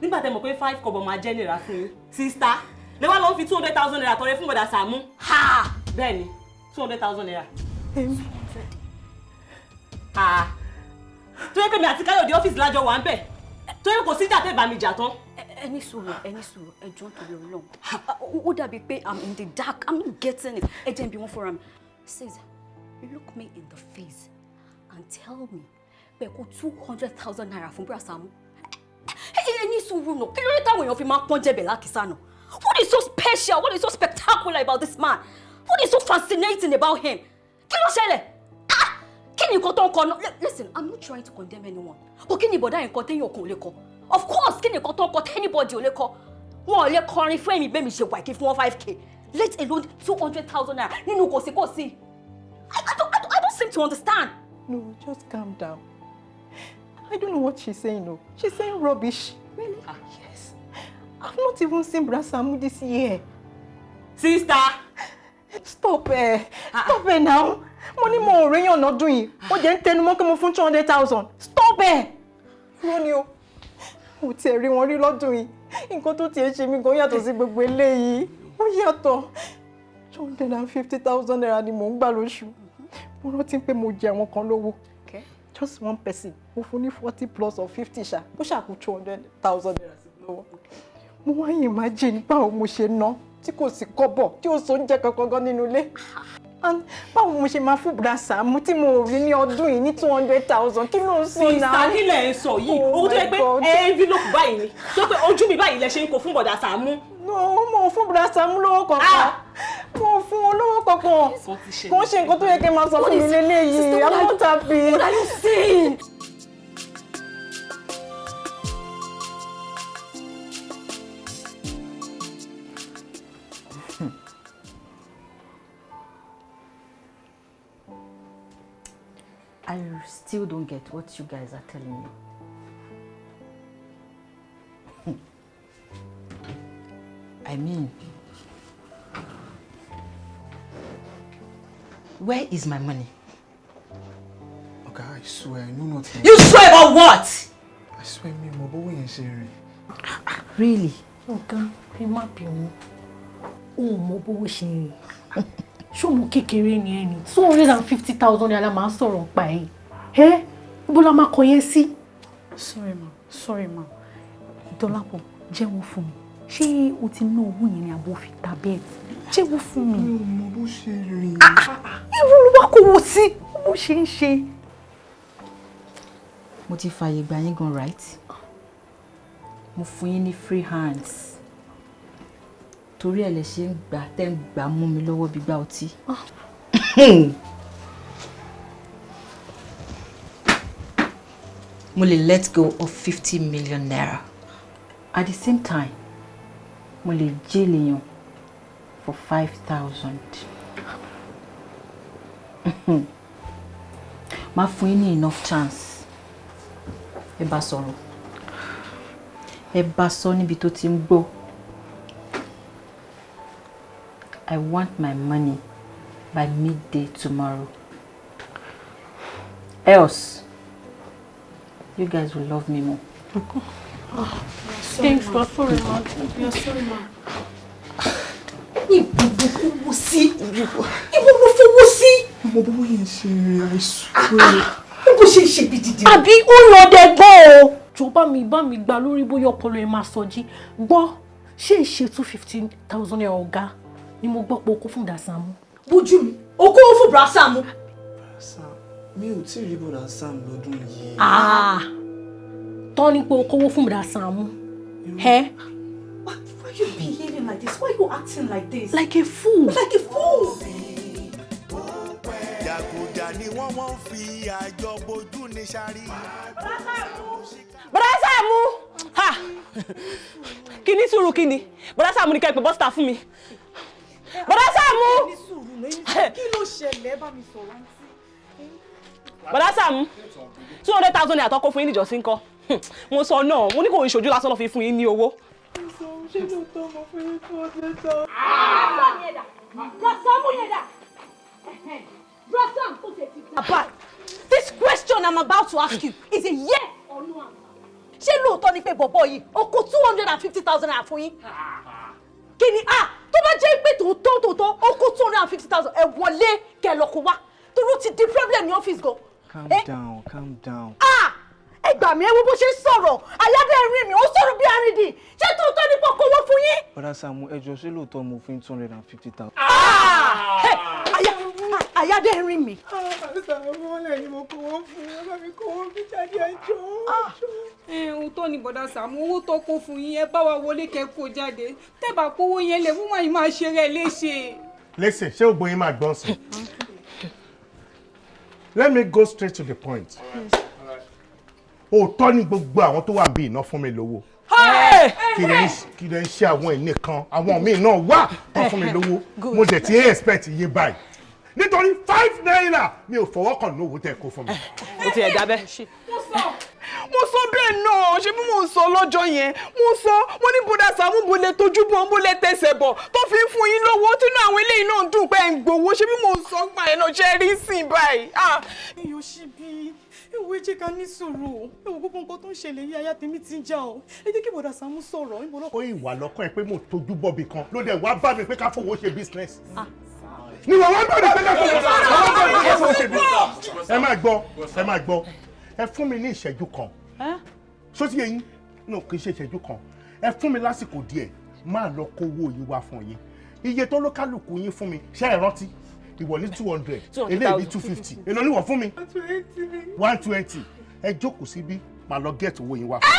Nígbà tẹ́ mọ̀ pé 5 kọ́bọ̀ máa jẹ́ nira fún yín. Sister, lè wá lọ fi ₦200,000 tọrẹ fún bọ̀dà Sàámú. Bẹ́ẹ̀ ni, ₦200,000. Tó yẹ pé mi àti Káyọ̀dé ọ́fíìsì lájọ wà ń bẹ̀. Tó yẹ kò síjà tẹ́ bá mi jà tán. Ẹ ní sùúrù, ẹ ní sùúrù, ẹ jọ̀ọ́ nítorí Ọlọ́run. Ó dàbí pé I'm in the dark, I'm not getting it. Ẹ jẹ́ n bi wọ́n fúnra mi. Sis, look me in the face and tell me pé kó ₦200,000 fún Bra Sàámú. Ẹ ní sùúrù nù, kí ló dé táwọn èèyàn fi máa ń pọ́n jẹ̀bẹ̀ lákìsà nù? What is so special? What is so spectacular about this man? What is so fascinating about him? Kí ló ṣẹlẹ̀? Ah! Kí ni nǹkan tó ń kọ náà? Listen, I'm not trying to condemn anyone. But kí ni ìbọ̀dá nǹkan téèyàn kan ò lè kọ? Of course, kí ni nǹkan tó ń kọ anybody ò lè kọ? Wọn ò lè kọrin fún èmi bẹ́ẹ̀ mi ṣe wà kí fún wọn 5K. Let alone ₦200,000 nínú kòsíkòsí. I don't seem to understand. No, just calm down. I don't know what she's saying, no. She's saying rubbish. Really? Yes. I've not even seen Bra Samu this year. Sister! Stop ẹ. Stop ẹ now. Mo ní mo ò réyàn lọ́dún yìí. Ó jẹ́ ń tẹnu mọ́ pé mo fún 200,000. Stop ẹ. Irọ́ ni o. Mo tiẹ̀ rí wọn rí lọ́dún yìí. Nǹkan tó tiẹ̀ ṣe mí gan yàtọ̀ sí gbogbo eléyìí. Ó yàtọ̀. ₦250,000 ni mò ń gbà lóṣù. Mo rántí pé mo jẹ àwọn kan lówó. Just one person. Mo fún ní 40 plus or 50 ṣá. Ó ṣàkó ₦200,000 sí mi lọ́wọ́. Mo wá imagine báwo mo ṣe ná tí kò sí kọ́bọ̀, tí ò sóúnjẹ kankan gan nínú ilé. And báwo mo ṣe máa fún Bra Sàámú tí mo rí ní ọdún yìí ní 200,000? Kí ló ń sọ náà? Sister, kí lẹ̀ ń sọ yìí? Owó tó yẹ pé envelope báyìí ni, tó pé ojú mi báyìí lẹ ṣe ń kó fún bọ̀dà Sàámú. No, mo ò fún Bra Sàámú lówó kankan. Mo ò fún wọn lówó kankan. Kò ń ṣe nǹkan tó yẹ kí n máa sọ fún mi lélẹ́yìí. I'm not happy. What are you saying? I still don't get what you guys are telling me. I mean, where is my money? Okay, I swear, I know nothing. You swear about what? I swear mi mọ bówó yẹn ṣe rìn. Really? Ọ̀gá, ẹ má bínú. O ò mọ bówó ṣe rìn. Ṣòwò kékeré ni ẹni ₦250,000 máa ń sọ̀rọ̀ pa ẹ̀. Ẹ́ ibo la máa kọ yẹn sí? Sorry ma, sorry ma. Dọ́lápọ̀, jẹ́wọ́ fún mi. Ṣé o ti ná owó yẹn ni àbò fi ta bet? Jẹ́wọ́ fún mi. Mi ò mọ bó ṣe rìn. Irú ló wá kówó sí bó ṣe ń ṣe. Mo ti fààyè gbà yín gan, right? Mo fún yín ní free hands. Torí ẹ̀ lẹ ṣe ń gbà tẹ́ ń gbà mú mi lọ́wọ́ bí gbá ọtí. Mo lè let go of ₦50 million. At the same time, mo lè jail èèyàn for 5,000. Máa fún yín ní enough chance. Ẹ bá sọ̀rọ̀. Ẹ bá sọ níbi tó ti ń gbọ́. I want my money by midday tomorrow. Else, you guys will love me more. Thanks, ma. Sorry, ma. We are sorry, ma. Ibo ló fowó sí? Ibo ló fowó sí? Mo bó yẹn ṣe àìsàn. Bó ṣe ń ṣe bí dídì. Àbí ó lọ dẹ gbọ́ o. Jọ, bá mi gbà lórí, bóyá ọpọlọ ẹ máa sọjí. Gbọ́, ṣé ìṣe ₦250,000 ọ̀gá ni mo gbọ́ pé o kó fún Dàsámù? Bójú mi, o kó fún Bra Sàámú. Mi ò tí ì rí bọ̀dà Sam lọ́dún yìí. Ah, tọ́ ni pé o kówó fún Dàsámù. Ẹ́. Why are you behaving like this? Why are you acting like this? Like a fool. Like a fool. Jàgùjà ni wọ́n, wọ́n fi àjọ bojú ní sáré. Bọ́dá Sàámú, ha, kí ní sùúrù, kí ni? Bọ́dá Sàámú ní kẹ́ ẹ pé bọ́sítà fún mi. Bọ́dá Sàámú. Kí ló ṣẹlẹ̀? Bá mi sọ̀rọ̀, àǹtí. Bọ́dá Sàámú, ₦200,000 tó kó fún yín níjọ́sí ńkọ́? Mo sọ náà, mo ní kò ń ṣojú lásán lọ́ fi fún yín ní owó. Ṣé lóòótọ́ mo fún yín 200,000? Bra Sàámú yẹn dà? Bra Sam, ó ti dà. This question I'm about to ask you is a yes or no answer. Ṣé lóòótọ́ ni pé bọ̀bọ̀ yìí ó kó ₦250,000 fún yín? Kí ni ah, tó bá jẹ́ pé tòótọ́ tòótọ́ ó kó 250,000, ẹ wọlé kẹ́ lọ kó wá. Torí ó ti di problem ní ọ́fíìsì gan. Calm Eh? down, calm down. Ah! Ẹ gbà mí, ẹ wo bó ṣe ń sọ̀rọ̀. Àyádẹ́ rí mi, ó sọ̀rọ̀ bí arìndìn. Ṣé tòótọ́ ni pé ó kówó fún yín? Bọ̀dà Sàámú, ẹ jọ̀ọ́, ṣé lóòótọ́ mo fún 250,000? Àyádẹ́ rí mi. Sàámú lẹ́yìn mo kówó fún ẹ, bá mi kówó fi jáde, ẹjọ́. Ẹ òótọ́ ni bọ̀dá Sàámú, owó tó kó fún yín, ẹ bá wa wọlé kẹ́ kó jáde. Tẹ́ bá kówó yẹn lẹ̀, wọ́n máa máa ṣe rẹ̀ léṣe. Listen, ṣé ògbó yín máa gbọ́n sí? Let me go straight to the point. Òótọ́ ni gbogbo àwọn tó wà bí iná fún mi lówó. Kì lè ń ṣe àwọn ìní kan, àwọn míì náà wà tó fún mi lówó. Mo dẹ̀ ti expect iye báyìí. Nítorí ₦5 mi ò fọwọ́ kàn ní owó tẹ̀ kó fún mi. Ó ti ẹ̀ dábẹ́. Mo sọ bẹ́ẹ̀ náà, ṣé bí mo ń sọ lọ́jọ́ yẹn, mo sọ, mo ní bọ́dà Sàámú, bo lè tójú bọ̀, bó lè tẹsẹ̀ bọ̀ tó fi ń fún yín lówó, tínú àwọn eléyìí náà ń dùn pé ẹ̀ ń gbowó. Ṣé bí mo ń sọ gbà yẹn náà? Ṣe rí sí báyìí? Ah. Èèyàn ṣì bí ìwé, jẹ́ ká ní sùúrù. Ẹ wo gbogbo nǹkan tó ń ṣẹlẹ̀ yìí, aya tèmi ti ń já o. Ẹ jẹ́ kí bọ̀dà Sàámú sọ̀rọ̀ níbo ló. Ó ìwà lọ́kàn ẹ pé mo tójú bọ̀bì kan ló dẹ̀ wá bá mi pé ká fowó ṣe business. Ni wọ́n wá bá mi pé ká fowó ṣe business. Ẹ máa gbọ́, ẹ máa gbọ́, ẹ fún mi ní ìṣẹ́jú kan. Ṣó ti yé yín? No, kì í ṣe ìṣẹ́jú kan. Ẹ fún mi lásìkò díẹ̀, máa lọ kówó yín wá fún yín. Iye tó lókàlùkù yín fún mi, ṣé ẹ rántí? Ìwọ ní 200, eléyìí ní 250. Èló ni wọ́n fún mi? 120. Ẹ jókòó síbí, màá lọ get owó yín wá fún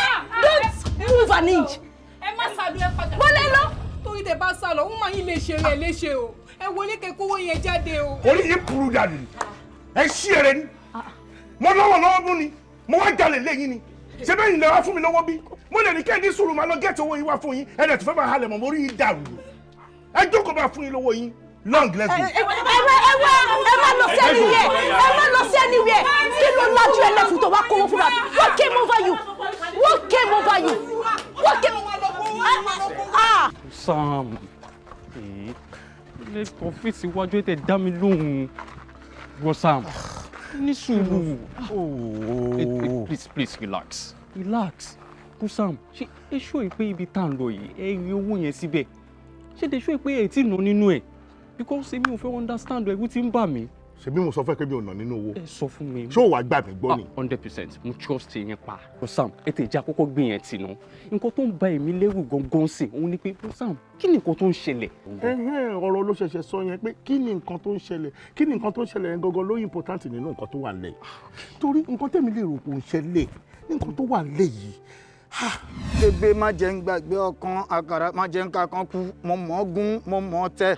Don't move an inch. Ẹ má sá lọ, ẹ padà. Wọlé lọ. Torí tẹ́ bá sá lọ, wọ́n máa yín lè ṣe rẹ̀ léṣe o. Ẹ wọlé kẹ́ kówó yẹn jáde o. Orí yìí burú dànù ni. Ẹ ṣí ẹrẹ ni. Mo lọ́wọ́ lọ́wọ́ mú ni, mo wá jalè lẹ́yìn ni. Ṣé bẹ́ẹ̀ ni lè wá fún mi lọ́wọ́ bí? Mo lè ní kẹ́ ẹ ní sùúrù, máa lọ get owó yín wá fún yín. Ẹ dẹ̀ tó fẹ́ máa halẹ̀ mọ́, mo rí yín dàrú. Ẹ jókòó, máa fún yín lówó yín. Long, let's go. Ẹ ẹ ẹ má lọ sí anywhere, ẹ má lọ sí anywhere. Kí ló lajú ẹlẹ́fun tó wá kówó fúnra? What came over you? What came over you? What came? Ah! Sam, ilé ọ́fíìsì iwájú ẹ̀ tẹ̀ dá mi lóhùn. Wọ Sam, ní sùúrù. Please, please, relax, relax. Kú Sam, ṣé ẹ ṣó ẹ pé ibi tá à ń lọ yìí, ẹ rí owó yẹn síbẹ̀? Ṣé ẹ ṣó ẹ pé ẹ tí ì ná nínú ẹ̀? Because èmi ò fẹ́ understand, ẹ̀rù tí ń bà mí. Ṣebí mo sọ fún ẹ pé mi ò nà nínú owó. Ẹ sọ fún mi. Ṣé o wàá gbà mí gbọ́ ni? 100%, mo trust yẹn pa. Sam, ẹ tẹ̀ jẹ́ àkọ́kọ́ gbé yẹn tì nù. Nǹkan tó ń ba èmi lẹ́rù gangan sí òun ni pé, Sam, kí ni nǹkan tó ń ṣẹlẹ̀? Ẹhẹ́n, ọ̀rọ̀ ló ṣẹ̀ṣẹ̀ sọ yẹn pé kí ni nǹkan tó ń ṣẹlẹ̀, kí ni nǹkan tó ń ṣẹlẹ̀ yẹn gangan ló important nínú nǹkan tó wà nílẹ̀ yìí. Torí nǹkan tẹ̀mí lè rò kò ń ṣẹlẹ̀ ní nǹkan tó wà nílẹ̀ yìí. Bébé, má jẹ́ ń gbàgbé ọkàn àkàrà, má jẹ́ ń kakán kú. Mo mọ̀ ọ́ gún, mo mọ̀ ọ́ tẹ́.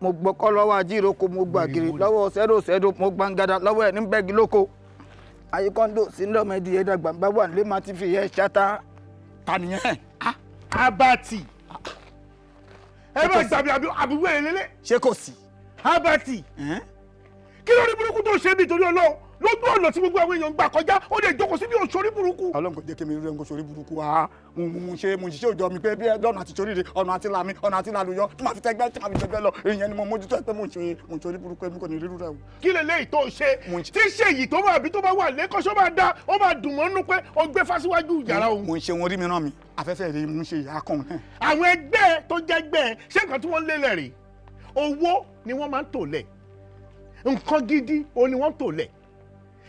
Mo gbọ́kọ́ lọ́wọ́ ajíroko, mo gbàgìrì lọ́wọ́ sẹ́dọ̀sẹ́dọ̀, mo gbàngàdà lọ́wọ́ ẹ̀ ní bẹ́ẹ̀gì lóko. Ayíkọ́ńdò síndọ̀mẹ́dì ẹ̀dàgbà bá wà nílé máa ti fi ẹ̀ ṣáta. Ta nìyẹn? Abati, ẹ bá gbàgbé àbúrò ẹ lélẹ̀. Ṣé kò sí? Abati, kí ló ní burúkú tó ṣe mí torí Ọlọ́run lójú ọ̀nà tí gbogbo àwọn èèyàn ń gbà kọjá, ó lè jókòó síbi òṣòrí burúkú. Ọlọ́run kò jẹ́ kí mi rí ẹ̀ńkó sórí burúkú wa. Mo ṣe, mo ṣiṣẹ́ òjò mi pé bí lọ́nà àti sóríire, ọ̀nà àti làmì, ọ̀nà àti làlùyọ tí màá fi tẹ́gbẹ́, tí màá fi tẹ́gbẹ́ lọ, ìyẹn ni mo mójútó ẹ pé mo ṣe, mo ṣe orí burúkú, èmi kò ní rírú rẹ o. Kí lè léyìí tó ṣe tí ṣe èyí tó bá àbí tó bá wà lẹ́kọ̀ọ́, ṣó máa dá, ó máa dùn mọ́ nínú pé ó gbé fásiwájú yàrá òun? Mo ń ṣe wọn rí mi rán mi afẹ́fẹ́ rí, mo ń ṣe ìyá kan náà. Àwọn ẹgbẹ́ tó jẹ́ gbẹ́, ṣé nǹkan tí wọ́n ń lélẹ̀ rèé? Owó ni wọ́n máa ń tò lẹ̀, nǹkan gidi òun ni wọ́n ń tò lẹ̀.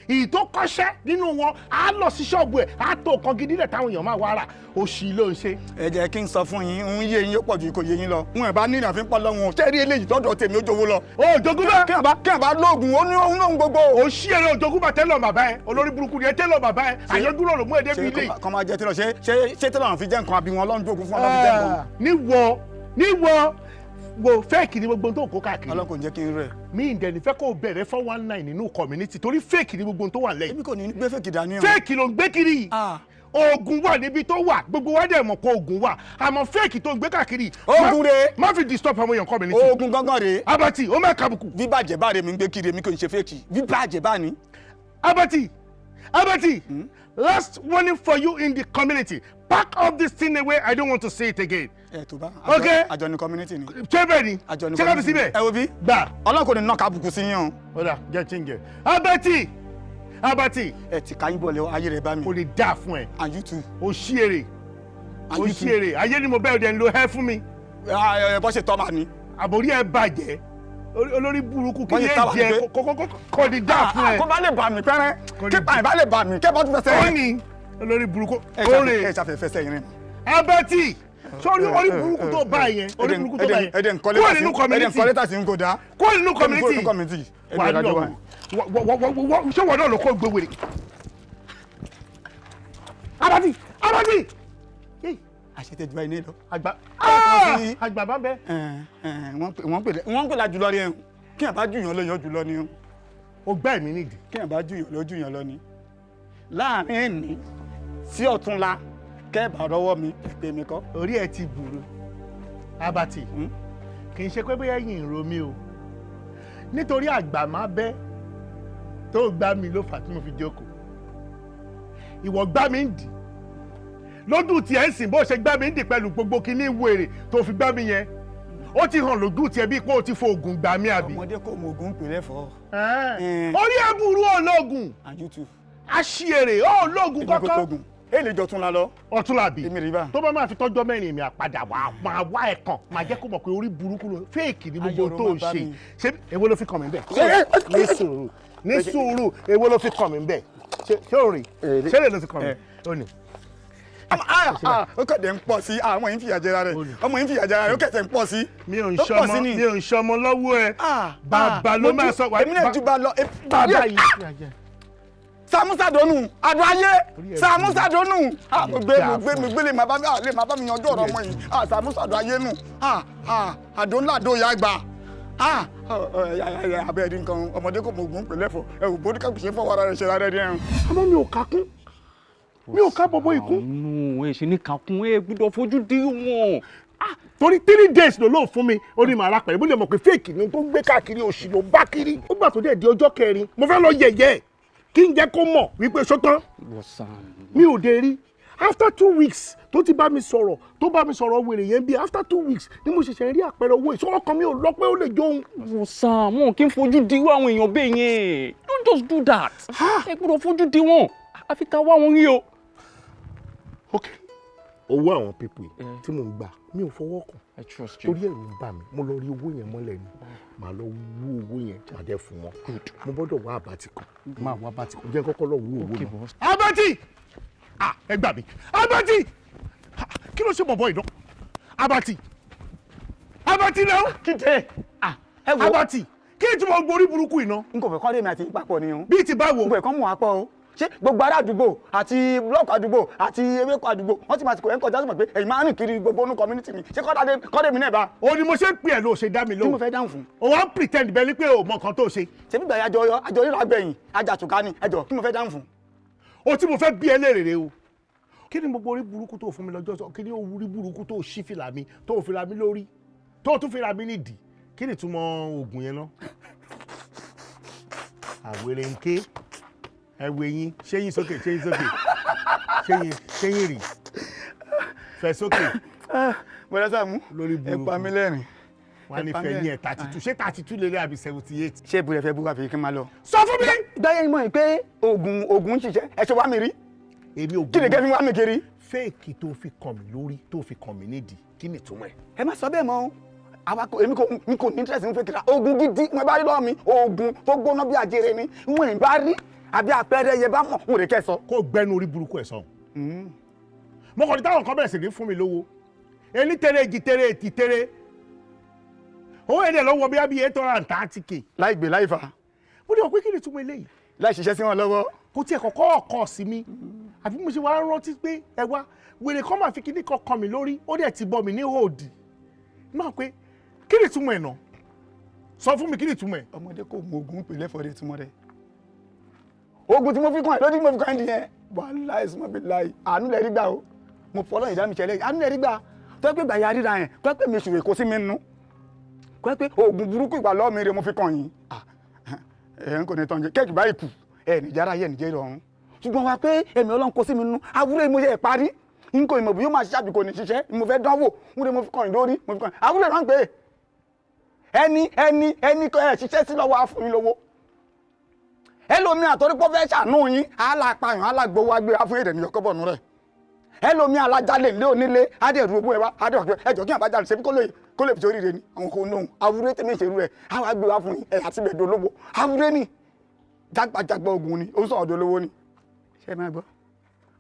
Ìyí tó kọ́ṣẹ́ nínú wọn á lọ sí ṣọ́ọ̀bù ẹ̀, á tó nǹkan gidi lẹ̀ táwọn èèyàn máa wá rà. Òṣì ló ń ṣe. Ẹ jẹ́ kí n sọ fún yín, ń yé yín ó pọ̀ ju kò yé yín lọ. N ẹ̀ bá ní ìrànfín pọ̀ lọ́wọ́, ṣé rí eléyìí tọ́jọ́ tèmi ó jowó lọ. Ó jogún bá. Kí àbá lóògùn, ó ní òun lóhun gbogbo. Ó ṣí eré òjogún bá tẹ́lọ̀ bàbá ẹ, olórí burúkú ni ẹ, tẹ́lọ̀ bàbá ẹ, àyọjú ló mú ẹ débi ilé. Ṣé kọ́ máa jẹ tẹ́lọ̀, ṣé tẹ́lọ̀ fi jẹ́ nǹkan àbí wọn Ọlọ́run jogún fún wọn fi jẹ́ nǹkan? Níwọ níwọ wo, fake ni gbogbo tó ń kó káàkiri. Ọlọ́run kò ní jẹ́ kí n rẹ̀. Mi ì dẹ̀ ní fẹ́ kó o bẹ̀rẹ̀ 419 nínú community, torí fake ni gbogbo tó wà lẹ́yìn. Èmi kò ní gbé fake dání o. Fake ló ń gbé kiri. Oògùn wà níbi tó wà, gbogbo wa dẹ̀ mọ̀ pé oògùn wà, àmọ́ fake tó ń gbé káàkiri. Oògùn rèé. Má fi disturb àwọn èèyàn community. Oògùn gángan rèé. Abati, ó má kàbùkù. Bíbàjẹ́ bá rèé mi ń gbé kiri, èmi kò ní ṣe fake. Bíbàjẹ́ bá ní. Abati, Abati, last warning for you in the community. Pack up this thing away. I don't want to see it again. Ẹ tó bá. Okay. Àjọ ní community ni. Ṣé bẹ́ẹ̀ ni? Àjọ ní Ṣé ká fi síbẹ̀? Ẹ wo bí. Gbà. Ọlọ́run kò ní nà kábùkù sí yín o. Ó dà, jẹ́ tí ń jẹ. Abati, Abati. Ẹ ti ká yín bọ̀ lẹ́wọ̀ ayé rẹ̀ bá mi. Kò lè dáa fún ẹ. And you too. O ṣí èrè. O ṣí èrè. Ayé ni mo bẹ́ẹ̀ dẹ̀ ń lo ẹ́ fún mi. Ẹ bọ́ ṣe tọ́ màá ní. Àbórí ẹ bàjẹ́. Olórí burúkú, kí ni ẹ jẹ kò ní dáa fún ẹ. Kó bá lè bà mí pẹ́rẹ́, kí pàì bá lè bà mí, kẹ́ bá tún fẹsẹ̀ rìn. Ó ní olórí burúkú. Ó rè. Ẹ ṣàfẹ́ fẹsẹ̀ rìn. Abati, sórí orí burúkú tó bá yẹn, orí burúkú tó bá yẹn, kúrò nínú community. Ẹ̀dẹ̀ nkọ́lé tàṣí ń kó dá. Kúrò nínú community. Wà á lọ wọ, ṣé wọn náà ló kó gbé wèrè. Abati, Abati. Àṣetẹ̀jú báyìí ní lọ. Àgbà àgbà bá bẹ. Wọ́n ń pè lájúlọ rí ẹ̀, kí ẹ̀ bá jù yàn lọ, yàn jù lọ ni o. O gbá ẹ̀mí nídìí. Kí ẹ̀ bá jù yàn lọ, jù yàn lọ ni. Láàrin ẹ̀ní sí ọ̀túnla, kẹ́ ẹ̀ bá rọwọ́ mi, pè mí kọ́. Orí ẹ ti burú, Abati. Kì í ṣe pé bóyá yìí ń ro mi o, nítorí àgbà má bẹ́ tó gbá mi ló fà tí mo fi jókòó. Ìwọ gbá mi ń dì lójú tiẹ̀ ń sìn, bó ṣe gbá mi ń dì pẹ̀lú gbogbo kíní wèrè tó fi gbá mi yẹn, ó ti hàn lójú tiẹ̀ bíi pé ó ti fo oògùn gbà mí, àbí? Ọmọdé kò mọ oògùn pè lẹ́fọ̀ọ́. Orí ẹ burú, ológun. And you too. Aṣièrè ológun kọ́kọ́. Èlé jọ tún la lọ. Ọ̀tún la bì. Èmi rí bá. Tó bá máa fi tọ́jọ́ 4, mi àpadà wà, máa wá ẹ̀ kàn, máa jẹ́ kó mọ̀ pé orí burúkú ló fake ní gbogbo tó ń ṣe. Ṣé èwo ló fi kàn mí bẹ́ẹ̀? Ní sùúrù, ní sùúrù, èwo ló fi kàn mí bẹ́ẹ̀? Ṣé o rí? Ṣé lè ló fi kàn mí? Ó ní. Ó kẹ̀dẹ̀ ń pọ̀ sí, àwọn yìí ń fìyà jẹra rẹ̀, ọmọ yìí ń fìyà jẹra rẹ̀, ó kẹ̀sẹ̀ ń pọ̀ sí. Mi ò ń ṣọmọ, mi ò ń ṣọmọ lọ́wọ́ ẹ. Bàbá ló máa sọ. Èmi náà ju ba lọ. Bàbá yìí fìyà jẹ. Sàmúsàdónù àdó ayé, Sàmúsàdónù, mo gbé, mo gbé, mo gbé, lè má bá mi, lè má bá mi yanjú ọ̀rọ̀ ọmọ yìí. Sàmúsàdó ayé nù, àdó ńlá, àdó ìyá àgbà, abẹ́ ẹ̀rí nǹkan, ọmọdé kò mọ ògùn pẹ̀lẹ́ fọ ẹ̀wù bó kò ṣe fọwọ́ ara rẹ̀ ṣe rárẹ̀ rí ẹ̀rùn. Àmọ́ mi ò ká kún, mi ò ká bọ̀bọ̀ ikú. Nù ẹ ṣe ní kakún, ẹ gbọ́dọ̀ fojú di wọn. Torí 3 days ló lóun fún mi, ó ní màá rà pẹ̀lú bó lè mọ̀ pé fake ni tó ń gbé káàkiri, òṣì ló bá kiri. Ó gbà tó dẹ̀ di ọjọ́ kẹrin, mo fẹ́ lọ yẹ̀yẹ́ kí n jẹ́ kó mọ̀ wípé ṣótán mi ò dé rí. After 2 weeks tó ti bá mi sọ̀rọ̀, tó bá mi sọ̀rọ̀ wèrè yẹn bí, after 2 weeks ni mo ṣẹ̀ṣẹ̀ rí àpẹẹrẹ owó ìṣọwọ́ kan, mi ò lọ pé ó lè jó òun. Wọ́n wọn kì í fojú di irú àwọn èèyàn bẹ́ẹ̀ yẹn. Don't just do that. Ẹ gbọ́dọ̀ fojú di wọn, àfi ká wá wọn rí o. Ok, Owó àwọn people yìí tí mò ń gbà, mi ò fọwọ́ kàn. I trust you. Torí ẹ̀rù ń bà mí. Mo lọ rí owó yẹn mọ́lẹ̀ ni, màá lọ wú owó yẹn, màá dẹ́ fún wọn. Mo gbọ́dọ̀ wá àbátì kan, máa wá àbátì kan, jẹ́ kọ́kọ́ lọ wú owó Okay, náà. boss. Abati! Ah, ẹ gbà mí, Abati! Ah, kí ló ṣe bọ̀bọ̀ ìdán? Abati, Abati náà. Kíndé, ẹ wo. Abati, kí ni tí mo gborí burúkú iná? N kò fẹ́ kọ́ lèmi àti papọ̀ ni o. Bíi ti báwo? N kò fẹ́ kọ́ mú wa pọ̀ o. Ṣé gbogbo ará àdúgbò àti búlọ́ọ̀kù àdúgbò àti ewéko àdúgbò, wọ́n ti máa ti kò ẹ̀ ń kọjá sọ̀rọ̀ pé èyí máa ń rìn kiri gbogbo inú community mi? Ṣé kọ́dé mi náà bá? O ni mo ṣe ń pè ẹ́ ló ṣe dá mi lóhùn. Kí mo fẹ́ dáhùn fún? O wá ń pretend bẹ́ẹ̀ ni pé o mọ nǹkan tó ṣe. Ṣebí gbàyà àjọ rírà gbẹ̀yìn ajàtúká ni ẹjọ́, kí mo fẹ́ dáhùn fún? O tí mo fẹ́ bí ẹ léèrè rè o. Kí ni gbogbo orí burúkú tó fún mi lọ́jọ́ sọ? Kí ni orí burúkú tó ṣí fìlà mi, tó fìlà mi lórí, tó tún fìlà mi nídìí? Kí ni ìtumọ̀ oògùn yẹn náà? Àwèrè ń ké. Ẹ wo eyín, ṣé yín sókè, ṣé yín sókè, ṣé yín, ṣé yín rì fẹ́ sókè. Bọ́dá Sàámú, lórí burúkú ẹ pa mí lẹ́rìn. Wọ́n á ní fẹ́ ní ẹ̀ 32, ṣé 32 lélẹ̀ àbí 78? Ṣé ìbúrẹ́ fẹ́ bú àfi kí n máa lọ? Sọ fún mi. Gbáyé mọ̀ pé oògùn ń ṣiṣẹ́, ẹ ṣe wá mi rí. Èmi oògùn. Kí ni kẹ́ fi wá mi kiri? Fake tó fi kàn mí lórí, tó fi kàn mí nídìí, kí ni ìtumọ̀ ẹ̀? Ẹ má sọ bẹ́ẹ̀ mọ́ o. Àwa kò, èmi kò, mi kò ní interest ń fẹ́ kira. Oògùn gidi mo bá rí lọ́wọ́ mi, oògùn tó gbóná bí ajere ni, n ò bá rí àbí àpẹẹrẹ yẹn bá mọ̀, n ò lè kẹ́ sọ. Kó gbẹnu orí burúkú ẹ̀ sọ̀hún. Mo kàn ní táwọn kan bẹ̀rẹ̀ sí ní fún mi lówó. Ení tere èjì tere ètì tere. Owó èdè lọ́wọ́ bí i 830K. Láì gbé láì fà. Mo ní wọ́n pé kí ni ìtumọ̀ eléyìí? Láì ṣiṣẹ́ sí wọn lọ́wọ́. Kò tiẹ̀ kọ́kọ́ ọkọ̀ sí mi. Àbí mo ṣe wá rántí pé ẹ wá wèrè kan máa fi kíní kan kan mi lórí, ó dẹ̀ ti bọ́ mi ní òdì. Máa pé kí ni ìtumọ̀ ẹ̀ náà? Sọ fún mi, kí ni ìtumọ̀ ẹ̀? Ọmọdé kò mọ oògùn pè lẹ́fọ̀ọ́rẹ́ ìtumọ̀ rẹ̀. Oògùn tí mo fi kàn ẹ́ lójú, tí mo fi kàn ẹ́ nìyẹn. Wàhálà ẹ̀sùn mọ́ mi láì. Àánú lẹ rí gbà o. Mo fọlọ́ ìdá mi ṣẹlẹ̀. Àánú lẹ rí gbà. Tọ́ pé gbàyà ríra yẹn, tọ́ pé mi ṣòro èkó sí mi nù. Kọ́ pé oògùn burúkú ìgbà lọ́ọ̀ mi rè mo fi kàn yín. Ẹ̀ ń kò ní tán jẹ. Kẹ́ẹ̀kì báyìí kù. Ẹ̀ nìjára yẹ̀ nìjẹ́ ìrọ̀rùn. Ṣùgbọ́n wa pé ẹ̀mí Ọlọ́run kó sí mi nù. Awúrẹ́ mo ṣe ẹ̀ parí. N kò ìmọ̀ bí yóò máa ṣiṣẹ́ àbí kò ní ṣiṣẹ́. Mo fẹ́ dánwò. N rè mo fi kàn yín lórí. Mo fi kàn yín. Awúrẹ́ rán pé ẹni ẹni ẹni ẹ ṣiṣẹ́ sí lọ́wọ́ á fún yín lówó. Ẹlòmíì àtọ́rípọ̀ fẹ́ ṣàánú yín, alápàyàn alágbowó agbéra fún èdè níyọkọ́bọ̀nù rẹ̀. Ẹlòmíì alájálè ńlé onílé, adẹ̀rù owó ẹwà, adẹ̀rù ẹjọ́ kí àbájáde ṣe bí kó lè fi sórí rẹ ni. Àwọn kò lóhùn, awúrẹ́ tèmi ṣerú rẹ̀, àwọn agbéra fún yín, ẹ̀ àti bẹ̀dọ̀ olówó. Awúrẹ́ ni, jágbajàgba ogun ni, ó sọ̀rọ̀ dolówó ni. Ṣé ẹ máa gbọ́?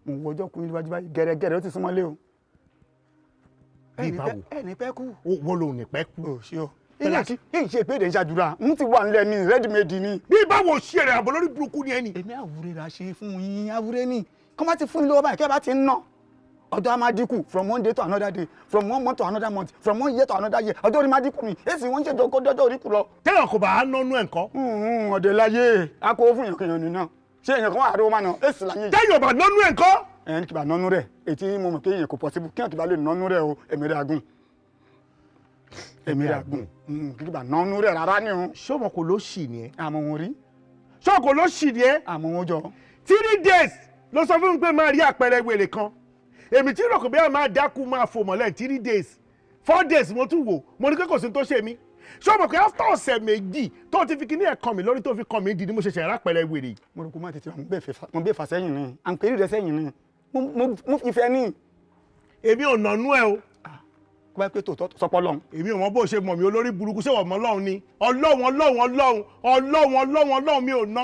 Mò ń wọjọ́ kún níwájú báyìí, gẹ̀rẹ́gẹ̀rẹ́ ó ti súnmọ́ lé o. Bí báwo? Ẹni pẹ́ kú. Wọ́n lòun ní pẹ́ kú. Ò ṣe o. Èyí ṣe pé èdè ń ṣàdúrà, ń ti wà nílẹ̀ ní ready made ni. Bí báwo ṣe rẹ̀ àbọ̀ lórí burúkú ni ẹni. Èmi àwúrẹ́ ra ṣe fún yín, àwúrẹ́ ni. Kọ́ bá ti fún yín lọ́wọ́ báyìí, kẹ́ bá ti ń ná. Ọjọ́ á máa dínkù from one day to another day, from one month to another month, from one year to another year. Ọjọ́ orí máa dínkù ni. Èsì wọ́n ń ṣèjọ kó dọ́jọ́ orí kù lọ. Téèyàn kò bá a nánú ẹ̀ ńkọ́. Ọ̀dẹ̀ láyé, a kó fún èèyàn kéèyàn nínú. Ṣé èèyàn kan wà àdó máa nà? Èsì láyé. Téèyàn bá nánú ẹ̀ ńkọ́. Ẹ̀ ń kí bá nánú rẹ̀, ètí mo mọ̀ pé èèyàn kò possible, kí èèyàn kí bá lè nánú rẹ̀ o, ẹ̀mí rẹ̀ agùn. Èmi rẹ̀ agùn, kí bá nánú rẹ̀ rárá ni o. Ṣé o mọ̀ kò ló ṣì ni ẹ? Àmọ́ wọn rí. Ṣé o kò ló ṣì ni ẹ? Àmọ́ wọn jọ. 3 days ló sọ fún mi pé máa rí àpẹẹrẹ wèrè kan. Èmi tí rògbò bẹ́ẹ̀ máa dákú máa fò mọ́lẹ̀ 3 days, 4 days, mo tún wò, mo ní pé kò sí tó ṣe mí. Ṣé o mọ̀ pé after ọ̀sẹ̀ 2 tó ti fi kíní ẹ̀ kàn mí lórí, tó fi kàn mí di ni mo ṣẹ̀ṣẹ̀ rápẹ̀rẹ̀ wèrè yìí. Mo rò kó má tètè mo bẹ́ẹ̀ fà sẹ́yìn ni, à ń pèrè rẹ sẹ́yìn ni, mo ìfẹ́ ní. Èmi ò nànú ẹ o. Kó bá pé tòótọ́ sọpọ́ lọ́hùn. Èmi ò mọ bó ṣe mọ̀ mí, olórí burúkú. Ṣé wọ́n mọ Ọlọ́run ni? Ọlọ́run, Ọlọ́run, Ọlọ́run, Ọlọ́run, Ọlọ́run, Ọlọ́run, mi ò ná.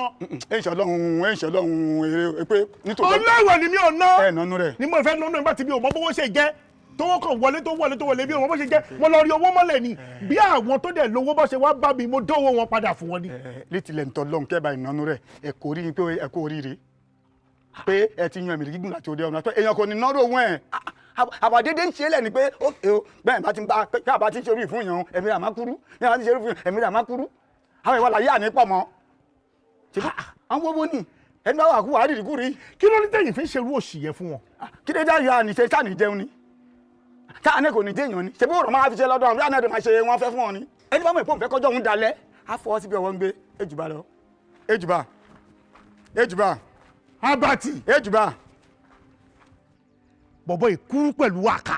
Ẹ ń ṣe Ọlọ́run, ẹ ń ṣe Ọlọ́run eré pé nítòótọ́. Ọlọ́run ni mi ò ná. Ẹ nánú rẹ. Ni mo fẹ́ nánú nígbà tí mi ò mọ bówó ṣe jẹ́, tówó kan wọlé tó wọlé tó wọlé, bí ò mọ bó ṣe jẹ́, mo lọ rí owó mọ́lẹ̀ ni. Bí àwọn tó dẹ̀ lówó bó ṣe wá bá mi, mo dówó wọn padà fún wọn ni. Létí lẹ̀ ń tọ́ lọ́hùn kẹ́ bá ìnánú rẹ̀, ẹ kò rí pé ẹ kò ríire pé ẹ ti yan ẹ̀mí gígùn láti òde ọ̀nà èèyàn kò ní nọ́rọ̀ òun ẹ̀ àbàdédé ń ṣe é lẹ́ni pé ó o bẹ́ẹ̀ bá ti ń bá kí àbá ti ń ṣe orí fún yàn, ẹ̀mí rẹ̀ máa kúrú, bí àbá ti ń ṣe orí fún yàn, ẹ̀mí rẹ̀ máa kúrú. Àwọn ìwà làyé àní pọ̀ mọ́ àwọn owó ni ẹni bá wà kú wàá rìrì kúrì. Kí ló ní tẹ̀yìn fi ń ṣerú òṣì yẹn fún wọn? Kí ló dé yà ní ṣe sáà ní jẹun ni, sáà ní kò ní déèyàn ni, ṣe bí òrò máa fi ṣe lọ́dọ̀ àwọn àná máa ṣe wọn fẹ́ fún wọn ni. Ẹni bá mọ̀ ìpò òǹfẹ́ kọjọ́ òun dalẹ̀ á fọwọ́ síbi ọwọ́ ń gbé ejùbá lọ ejùbá ejùbá. Abati. Ejùbá. Bọ̀bọ̀ ìkúrú pẹ̀lú wàkà.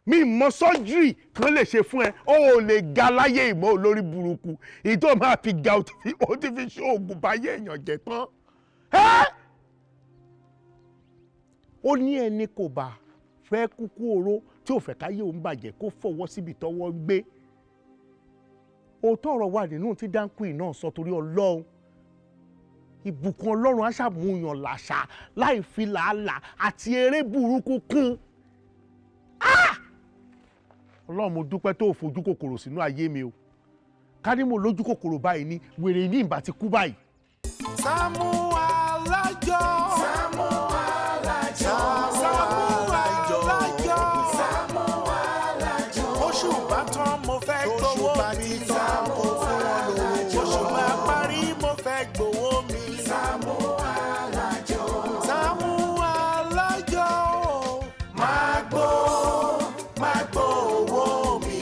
Mi mọ sọ́jírì kan lè ṣe fún ẹ, o ò lè ga láyé ìmọ̀ olórí burúkú ìtò máa fi ga, o ti fi ṣoògùn báyé èèyàn jẹ tán. Ó ní ẹni kò bá fẹ́ kúkú oró tí ò fẹ́ káyé òun bàjẹ́ kó fọwọ́ síbi tọ́wọ́ ń gbé. Òótọ́ ọ̀rọ̀ wà nínú tí Dáńkù náà sọ torí Ọlọ́run. Ìbùkún Ọlọ́run á ṣàmúyàn làṣà láì fi làálàá àti eré burúkú kún. Ọlọ́run, mo dúpẹ́ tó o fojú kòkòrò sínú ayé mi o. Ká ní mo lójú kòkòrò báyìí ni wèrè ní ìbá ti kú báyìí. Sàámú Alájọ. Sàámú Alájọ. Sàámú Alájọ. Sàámú Alájọ. Oṣù bá tán mo fẹ́ gbowó mi. Sàámú fún wọn lówó. Oṣù bá parí mo fẹ́ gbowó mi. Sàámú Alájọ. Sàámú Alájọ. Máa gbó, máa gbó owó mi.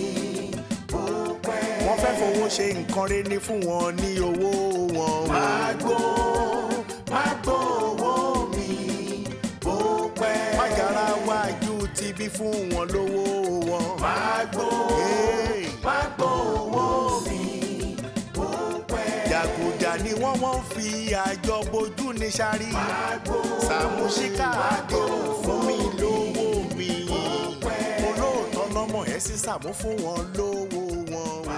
Wọ́n fẹ́ fowó ṣe nǹkan rere ní fún wọn ní owó wọn. Máa gbó, máa gbó owó mi. Bó pẹ́. Májàra wájú ti bí fún wọn lówó wọn. Máa gbó, máa gbó owó mi. Bó pẹ́. Jàgùjà ni wọ́n fi àjọ bojú ní sáré. Sàmúsíkà àdéhùn fún mi lówó mi. Olóòótọ́ lọ́mọ ẹ̀ sí Sàmú fún wọn lówó wọn.